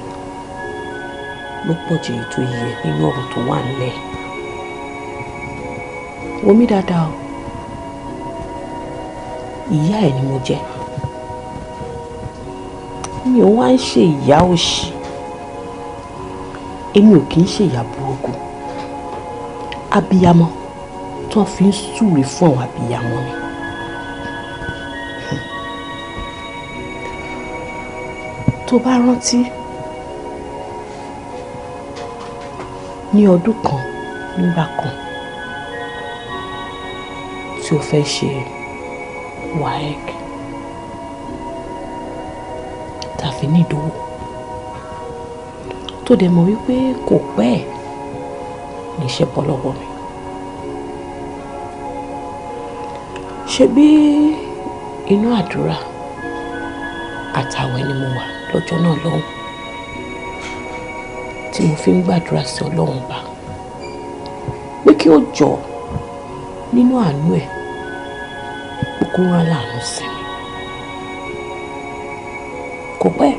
ló pọ̀ jù èyí tó yí ẹ nínú ọ̀rọ̀ tó wà nílẹ̀. Wo mí dáadáa o, ìyá ẹ ni mo jẹ́. Mi ò wá ń ṣe ìyá òṣì, èmi ò kì í ṣe ìyá burúkú. Abiyamọ tó fi ń súre fún àwọn abiyamọ ni. Tó bá rántí ní ọdún kan nígbà kan tí o fẹ́ ṣe WAEC tàfi ní ìdánwò tó dẹ̀ mọ̀ wípé kò pẹ́ ẹ̀ níṣẹ́ bọ́ lọ́wọ́ mi. Ṣebí inú àdúrà àtàwẹ̀ ni mo wà lọ́jọ́ náà lọ́hùn tí mo fi ń gbàdúrà sí Ọlọ́run bá pé kí ó jọ nínú àánú ẹ̀ pé kó rán láàánú sí mi. Kò pẹ́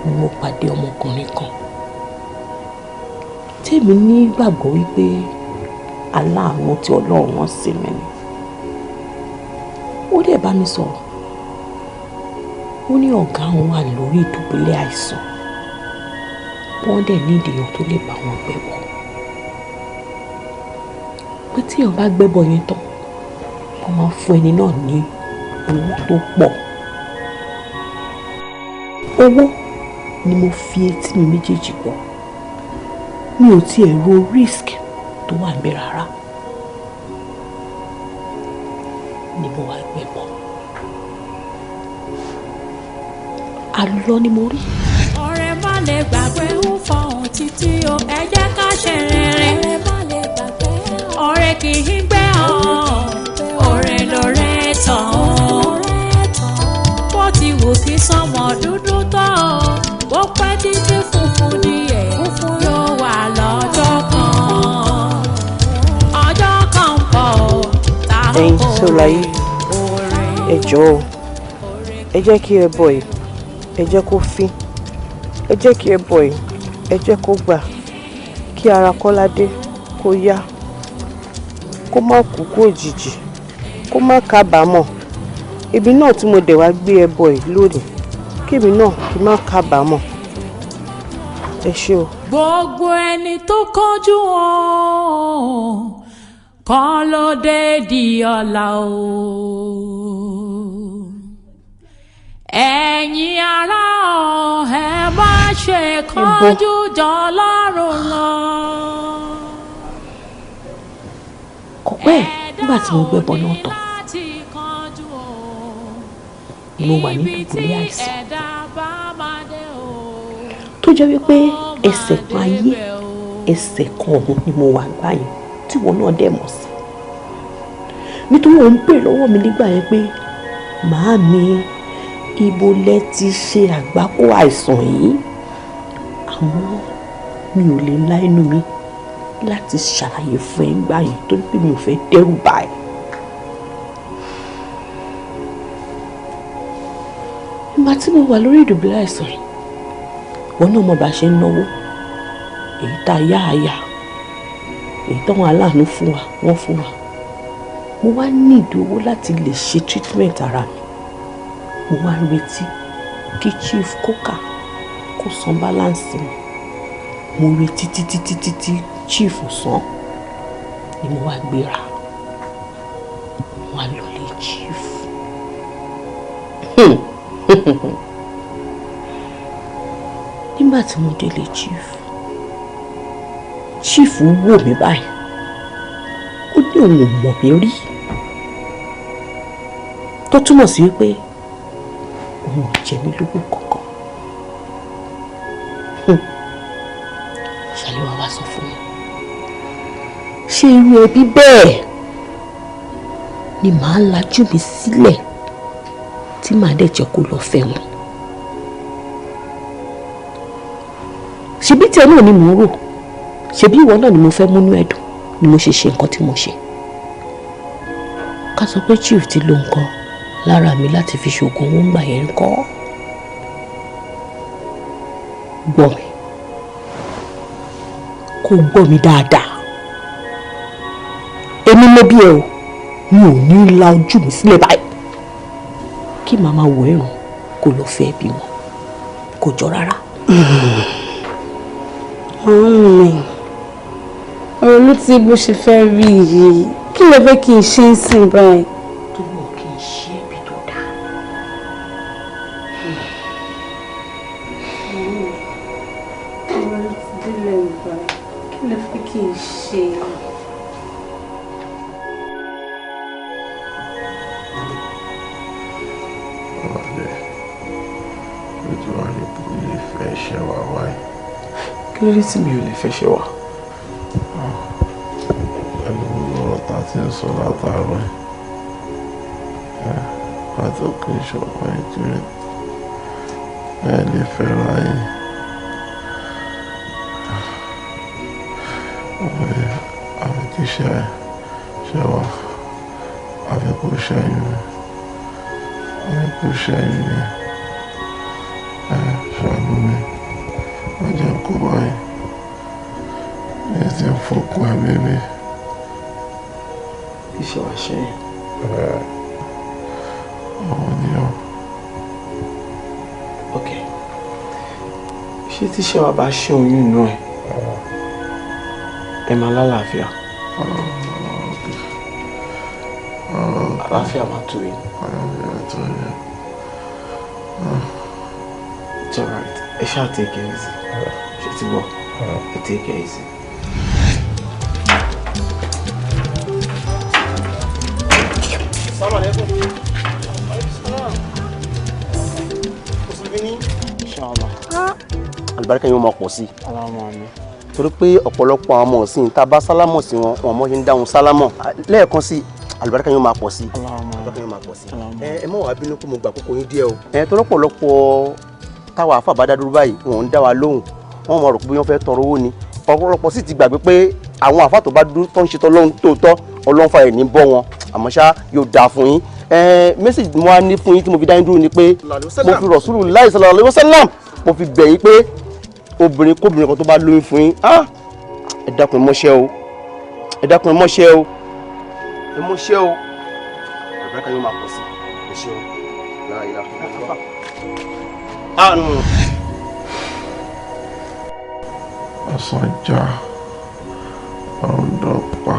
ni mo pàdé ọmọkùnrin kan tèmi ní gbàgbọ́ wípé aláàánú tí Ọlọ́run rán sí mi ni. Ó dẹ̀ bá mi sọ̀rọ̀, ó ní ọ̀gá òun wà lórí ìdùbúlẹ̀ àìsàn, wọ́n dẹ̀ ní ìdèyàn tó lè bá wọn gbẹ́bọ, pé tíyàn bá gbẹ́bọ yẹn tán wọ́n máa fún ẹni náà ní owó tó pọ̀. Owó ni mo fi etí mi méjèèjì gbọ́, mi ò tiẹ̀ ro risk tó wà níbẹ̀ rárá ni mo wá gbẹ́bọ. Àlọ́ ni mo rí. Ọ̀rẹ́ má lè gbàgbé ń fọhùn títí o, ẹ jẹ́ ká ṣe rere. Ọ̀rẹ́ má lè gbàgbé, ọ̀rẹ́ kì í gbẹ́ ọ́, ọ̀rẹ́ lọ́rẹ́ tán. Bó ti wù kí sánmọ̀ dúdú tó, bó pẹ́ títí funfun díẹ̀ yóò wà lọ́jọ́ kan. Ọjọ́ kan ń bọ̀ tá a Ẹ̀yin kò tó láyé, ẹ jọ̀ọ́ ẹ jẹ́ kí ẹ bọ̀ yìí, ẹ jẹ́ kó fín, ẹ jẹ́ kí ẹ bọ̀ yìí, ẹ jẹ́ kó gbà, kí ara Kọ́ládé kó yá, kó má kú kú òjijì, kó má kábàámọ̀. Ibi náà tí mo dẹ̀ wá gbé ẹ bọ̀ yìí lónìí, kémi náà kí má kábàámọ̀. Ẹ ṣé o. Gbogbo ẹni tó kánjú o kọ́ ló dé di ọ̀la o. Ẹ̀yin ará o, ẹ má ṣe kánjú jọ Ọlọ́run lọ. Kò pẹ́ nígbà tí mo gbẹ́bọ náà tán ni mo wà ní ìdùbúlẹ̀ àìsàn tó jẹ́ wípé ẹsẹ̀ kan ayé ẹsẹ̀ kan ọ̀run ni mo wà gbà yẹn, tí ìwọ náà dẹ̀ mọ̀ sí, nítorí òun bèèrè lọ́wọ́ mi nígbà yẹn pé màámi, ibo lẹ ti ṣe àgbákò àìsàn yìí? Àmọ́ mi ò lè la ẹnu mi láti ṣàlàyé fún ẹ gbà yẹn torí pé mi ò fẹ́ dẹ́rù bà ẹ́. Ìgbà tí mo wà lórí ìdùbúlẹ̀ àìsàn yìí, wọn náà mọ̀ bá ṣe ń náwó, èyí tá a yá a yá, èyí táwọn aláàánú fún wa wọ́n fún wa. Mo wá ní ìdówó láti lè ṣe treatment ara mi. Mo wá ń retí kí Chief Coker kó san balance mi. Mo retí títí títí tí Chief ò san, ni mo wá gbéra, mo wá lọlé Chief. Nígbà tí mo délé Chief, Chief wò mí báyìí, ó ní òun ò mọ̀ mí rí, tó túmọ̀ sí wípé òun ò jẹ mí lówó kankan. Ṣàlẹ́wà wá sọ fún mi, ṣé irú ẹbí bẹ́ẹ̀ ni màá lajú mi sílẹ̀ tí màá dẹ̀ jẹ́ kó lọ fẹ́ wọn? Ṣebí tiẹ̀ náà ni mò ń rò, ṣebí ìwọ náà ni mo fẹ́ múnú ẹ̀dùn ni mo ṣe ṣe nǹkan tí mo ṣe. Ká sọ pé Chief ti lo nǹkan lára mi láti fi ṣoògùn owó ńgbà yẹn kọ́. Gbọ́ mi, kó gbọ́ mi dáadáa. Èmi mo bí ẹ o, mi ò ní la ojú mi sílẹ̀ báyìí kí màmá wò ẹ̀rùn kó lọ fẹ́ bí wọn, kò jọ rárá. Màámi, ọ̀rọ̀ ló ti bó ṣe fẹ́ rí yìí, kí lẹ fẹ́ kí n ṣe ń sìn báyìí? Torí ò kì í ṣe ibi tó dáa. Ọ̀rọ̀ ló ti délẹ̀ báyìí, kí lẹ fẹ́ kí n ṣe? Ọ̀rẹ́, ojú wa ní kò lè fẹ́ ṣe wá wáyé. Kí ló dé tí mi ò lè fẹ́ ṣe wá? Pẹ̀lú ọ̀rọ̀ tá a ti ń sọ látàárọ̀ yìí. Pàtó kì í ṣọ̀pọ̀ ìkiri. Ẹ lè fẹ́ra yín. Àfi kí ṣe wà, àfi kó ṣẹ́yún ni. Àfi kó ṣẹ́yún ni. Ẹ ṣàánú mi. Má jẹ́ kó báyìí. Mi ti ń fọkùn ẹ̀mí mi. Iṣẹ́ wa ṣẹ́yìn. Àwọn ni ọ. Ok. Ṣé tíṣẹ́ wa bá ṣe oyún inú ẹ̀? Ẹ máa lálàáfíà. Àlàáfíà máa tó yín. It's alright. Ẹ ṣáà take it easy. Ṣé ti gbọ́? Ẹ take it easy. Assalamu alaikum. Mùsùlùmí ní. Inshallah. Àlùbáríkà yóò máa pọ̀ sí. Allahumma amin. Torí pé ọ̀pọ̀lọpọ̀ àwọn ọmọ ọ̀sìn tá a bá sálámọ̀ sí wọn, wọn mọ̀ ṣe ń dáhùn sálámọ̀. Lẹ́ẹ̀kan sí, àlùbáríkà yóò máa pọ̀ sí. Àlùbáríkà yóò máa pọ̀ sí. Ẹ má wàá bínú pé mo gbà kókó yín díẹ̀ o. Ẹ torí ọ̀pọ̀lọpọ̀ táwa àfà bá dá dúró báyìí, wọn ò ń dá wa lóhùn. Wọ́n mọ̀ rò pé wọ́n fẹ́ tọrọ owó ni. Ọ̀pọ̀lọpọ̀ sì ti gbàgbé pé àwọn àfà tó bá dúró tó ń ṣe tọ́lọ́hún tóótọ́, Ọlọ́run fa ẹ̀ ní bọ́ wọn. Àmọ́ ṣá yóò dáa fún yín. Message mo wá ní fún yín tí mo fi dá yín dúró ni pé mo fi Rasulullahi sallallahu alaihi wasallam mo fi bẹ̀ yín pé obìnrin kóbìnrin kan tó bá lóyún fún yín, ẹ dákun ẹ mọ́ṣẹ́ o, ẹ dákun ẹ mọ́ṣẹ́ o, ẹ mọ́ṣẹ́ o, àbúrò kan yóò máa pọ̀ sí ẹ ṣeun láàyè láfíà. Ọ̀sán já, ọ̀dọ́ pa.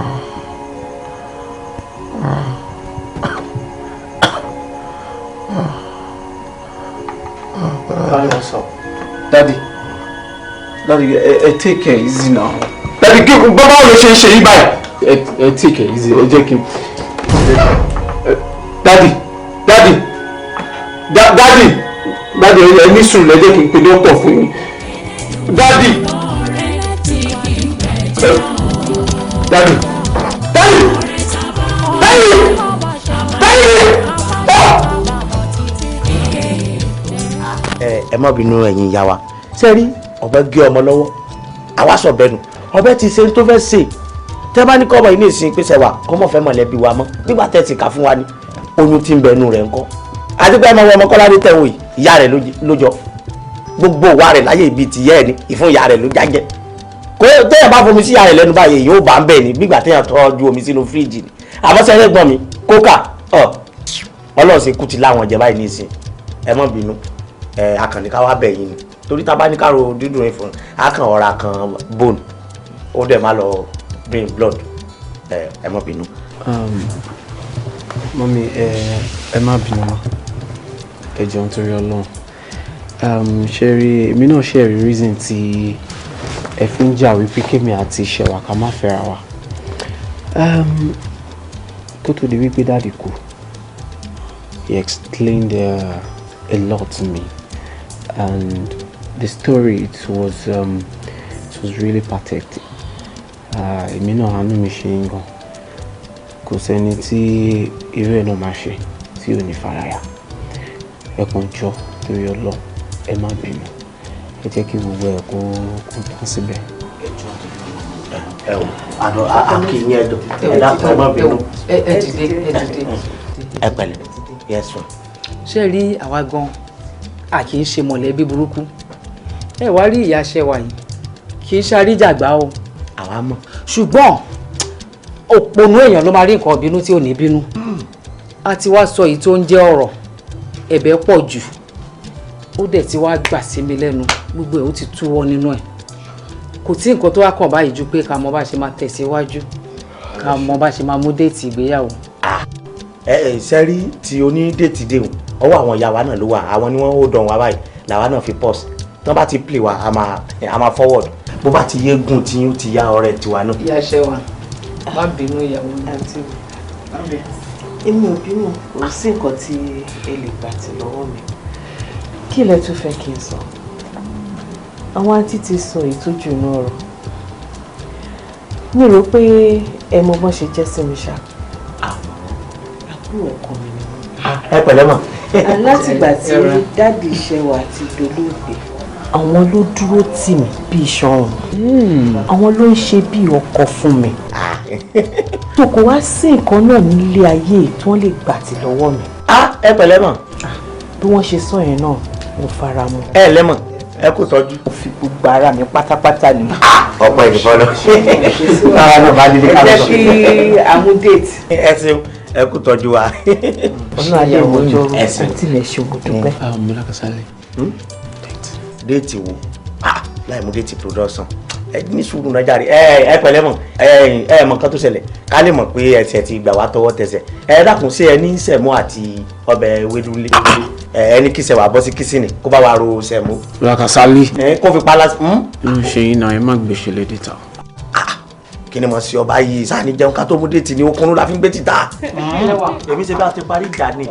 Hi, what's up? Daddy. Daddy, ẹ take care easy now. Daddy, kí bàbá wo ló ṣe ń ṣe yí báyìí? Ẹ take care easy, ẹ jẹ́ kí n. Daddy, Daddy, Daddy, Daddy, ẹ ní sùúrù, ẹ jẹ́ kí n pe dókítà fún yín. Daddy. Daddy. Daddy. Daddy. Daddy. Ẹ má bínú ẹ̀yin ìyá wa, ṣé rí ọ̀bẹ gé ọmọ lọ́wọ́, àwa sọ bẹ́ẹ̀ nù, ọ̀bẹ ti ṣe tó fẹ́ ṣe. Tẹ́ bá ní kọ́ ọmọ yìí ní ìsìn pèsè wa kọ́ mọ̀ fẹ́ mọ̀lẹ́bí wa mọ́ nígbà tẹ́ ti kà fún wa ni oyún ti ń bẹ ẹnu rẹ̀ ńkọ́. Àti pé ọmọ ọmọ Kọ́ládé tẹ̀wọ̀n yìí, ìyá rẹ̀ ló jọ gbogbo wa rẹ̀ láyé ibi ti yẹ́ ẹ̀ ní ìfún ìyá rẹ̀ ló jájẹ́. Kó téèyàn bá fomi sí ìyá rẹ̀ lẹ́nu báyìí yóò bá ń bẹ̀ ni nígbà téèyàn tọ́jú omi sínú fíríjì ni. Àmọ́ sẹ́rẹ́ gbọ́n mi kókà Ọlọ́run ṣe kú ti láwọn jẹ báyìí ní ìsìn. Ẹ má bínú, akànnì ká wá bẹ̀ yín ni torí tá a bá ní káàró dídùn ìfún akàn ọ̀rá kan bone ó dẹ̀ má lọ bring blood. Ẹ má bínú. Mọ́mí, ẹ má bínú mọ́, ẹ jọ̀ọ́ nítorí Ọlọ́run. Ṣe rí èmi náà ṣe rí reason tí ẹ fi ń jà wípé kémi àti Ṣẹ̀wà ká má fẹ́ra wa. Kó tó di wípé dáàdì kú, he explained a lot to me, and the story it was really pathetic. Èmi náà àánú mi ṣe ń gan, kò sẹ́ni tí irú ẹ̀ náà máa ṣe tí ò ní faraya. Ẹ kàn jọ torí Ọlọ́run, ẹ má bínú, ẹ jẹ́ kí gbogbo ẹ̀ kó tán síbẹ̀. Ẹ o àná àkìyìn ẹdọ ẹ dákun ẹ má bínú. Ẹ dìde, ẹ dìde. Ẹ pẹ̀lẹ́, yes ma. Ṣé rí àwa gan a kì í ṣe mọ̀lẹ́bí burúkú. Ẹ wá rí ìyá Ṣẹ̀wà yìí, kì í ṣàríjàgbá o. Àwa mọ̀. Ṣùgbọ́n òpònú èèyàn ló máa rí nǹkan bínú tí ò ní bínú. A ti wá sọ èyí tó ń jẹ́ ọ̀rọ̀, ẹ̀bẹ̀ pọ̀ jù. Ó dẹ̀ ti wá gbà sí mi lẹ́nu, gbogbo ẹ̀ ó ti túwọ́ nínú ẹ̀. Kò tí nǹkan tó wá kàn báyìí ju pé ká mọ bá ṣe máa tẹ̀síwájú, ká mọ bá ṣe máa mú déètì ìgbéyàwó. Ẹ ẹ sẹ́rí tí oní déètì déhùn, ọwọ́ àwọn ìyá wa náà ló wà, àwọn ni wọ́n ó dán wa báyìí, làwa náà fi pause. Tán bá ti play wa, a máa forward. Bó bá ti yégun tí ó ti yá ọ̀rẹ́ tiwa náà. Ìyá Ṣẹ̀wà, má bínú ìyàwó mi. Èmi ò bínú, kò sí nǹkan tí ẹ lè gbà tí lọ́wọ́ mi. Kí lẹ tún fẹ́ kí n sọ? Àwọn àǹtí ti sọ ìtọ́jú inú ọ̀rọ̀. Mi rò pé ẹ mọ bọ́n ṣe jẹ́ sí mi ṣá. Àbúrò ọkọ mi ni wọ́n. Ẹ pẹ̀lẹ́ mọ̀. Látìgbà tí dáàdì Ṣẹwà ti dolóògbé, àwọn ló dúró tì mí bí iṣan ọrùn. Àwọn ló ń ṣe bí ọkọ fún mi. Tó kò wá sí nǹkan náà nílé ayé tí wọ́n lè gbà tí lọ́wọ́ mi. Ẹ pẹ̀lẹ́ mọ̀. Bí wọ́n ṣe sọ yẹn náà, mo fara mọ́. Ẹ lẹ́mọ̀, ẹ kò tọ́jú. Mo fi gbogbo ara mi pátápátá ni. Ọ̀pọ̀ ìdìbò lọ. Káwa náà bá nílé ká lọ. Ẹ jẹ́ kí a mú déètì. Ẹ ṣeun, ẹ kú tọ́jú wa. Ọ̀nà alẹ́ ìwọ́jọ́ àti ilẹ̀ ṣe mo dúpẹ́. Bọ́lá Kasali. Déètì wo? Láì mú déètì production. Ẹ ní sùúrù náà jàre. Ẹ pẹ̀lẹ́ mọ̀, ẹ mọ̀ nǹkan tó ṣẹlẹ̀. Ká lè mọ̀ pé ẹsẹ̀ ti gbà wá tọwọ́ tẹsẹ̀. Ẹ dákun, sí ẹ ní sẹ̀mó àti ọbẹ̀ ewédú lé. Ẹ ní kí sẹ̀wà bọ́ sí kísìnì kó bá wa ro sẹ̀mó. Bọ́lá Kasali. Ẹ kó fi pa lásì. Ló ń ṣe yín náà, ẹ má gbèsè lédè ta. Kí ni mo ṣe ọba yìí sáà ní jẹun ká tó mú déètì ni okun la fi ń gbé títà. Èmi ṣe bá ti parí ìjà ni.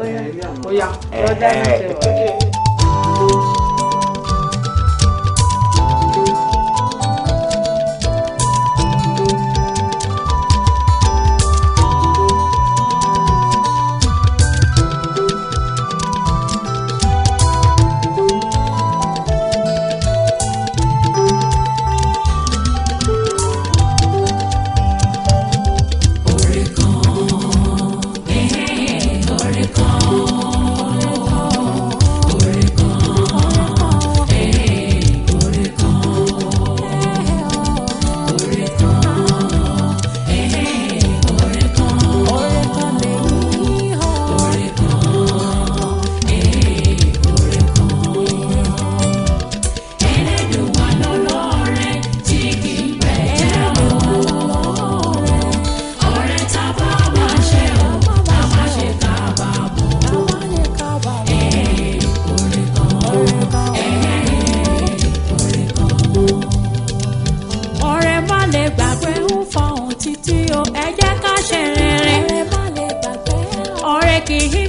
Ọ̀rẹ́ má lè gbàgbé ń fọhùn títí o, ẹ jẹ́ ká ṣe rere. Ọ̀rẹ́ kì í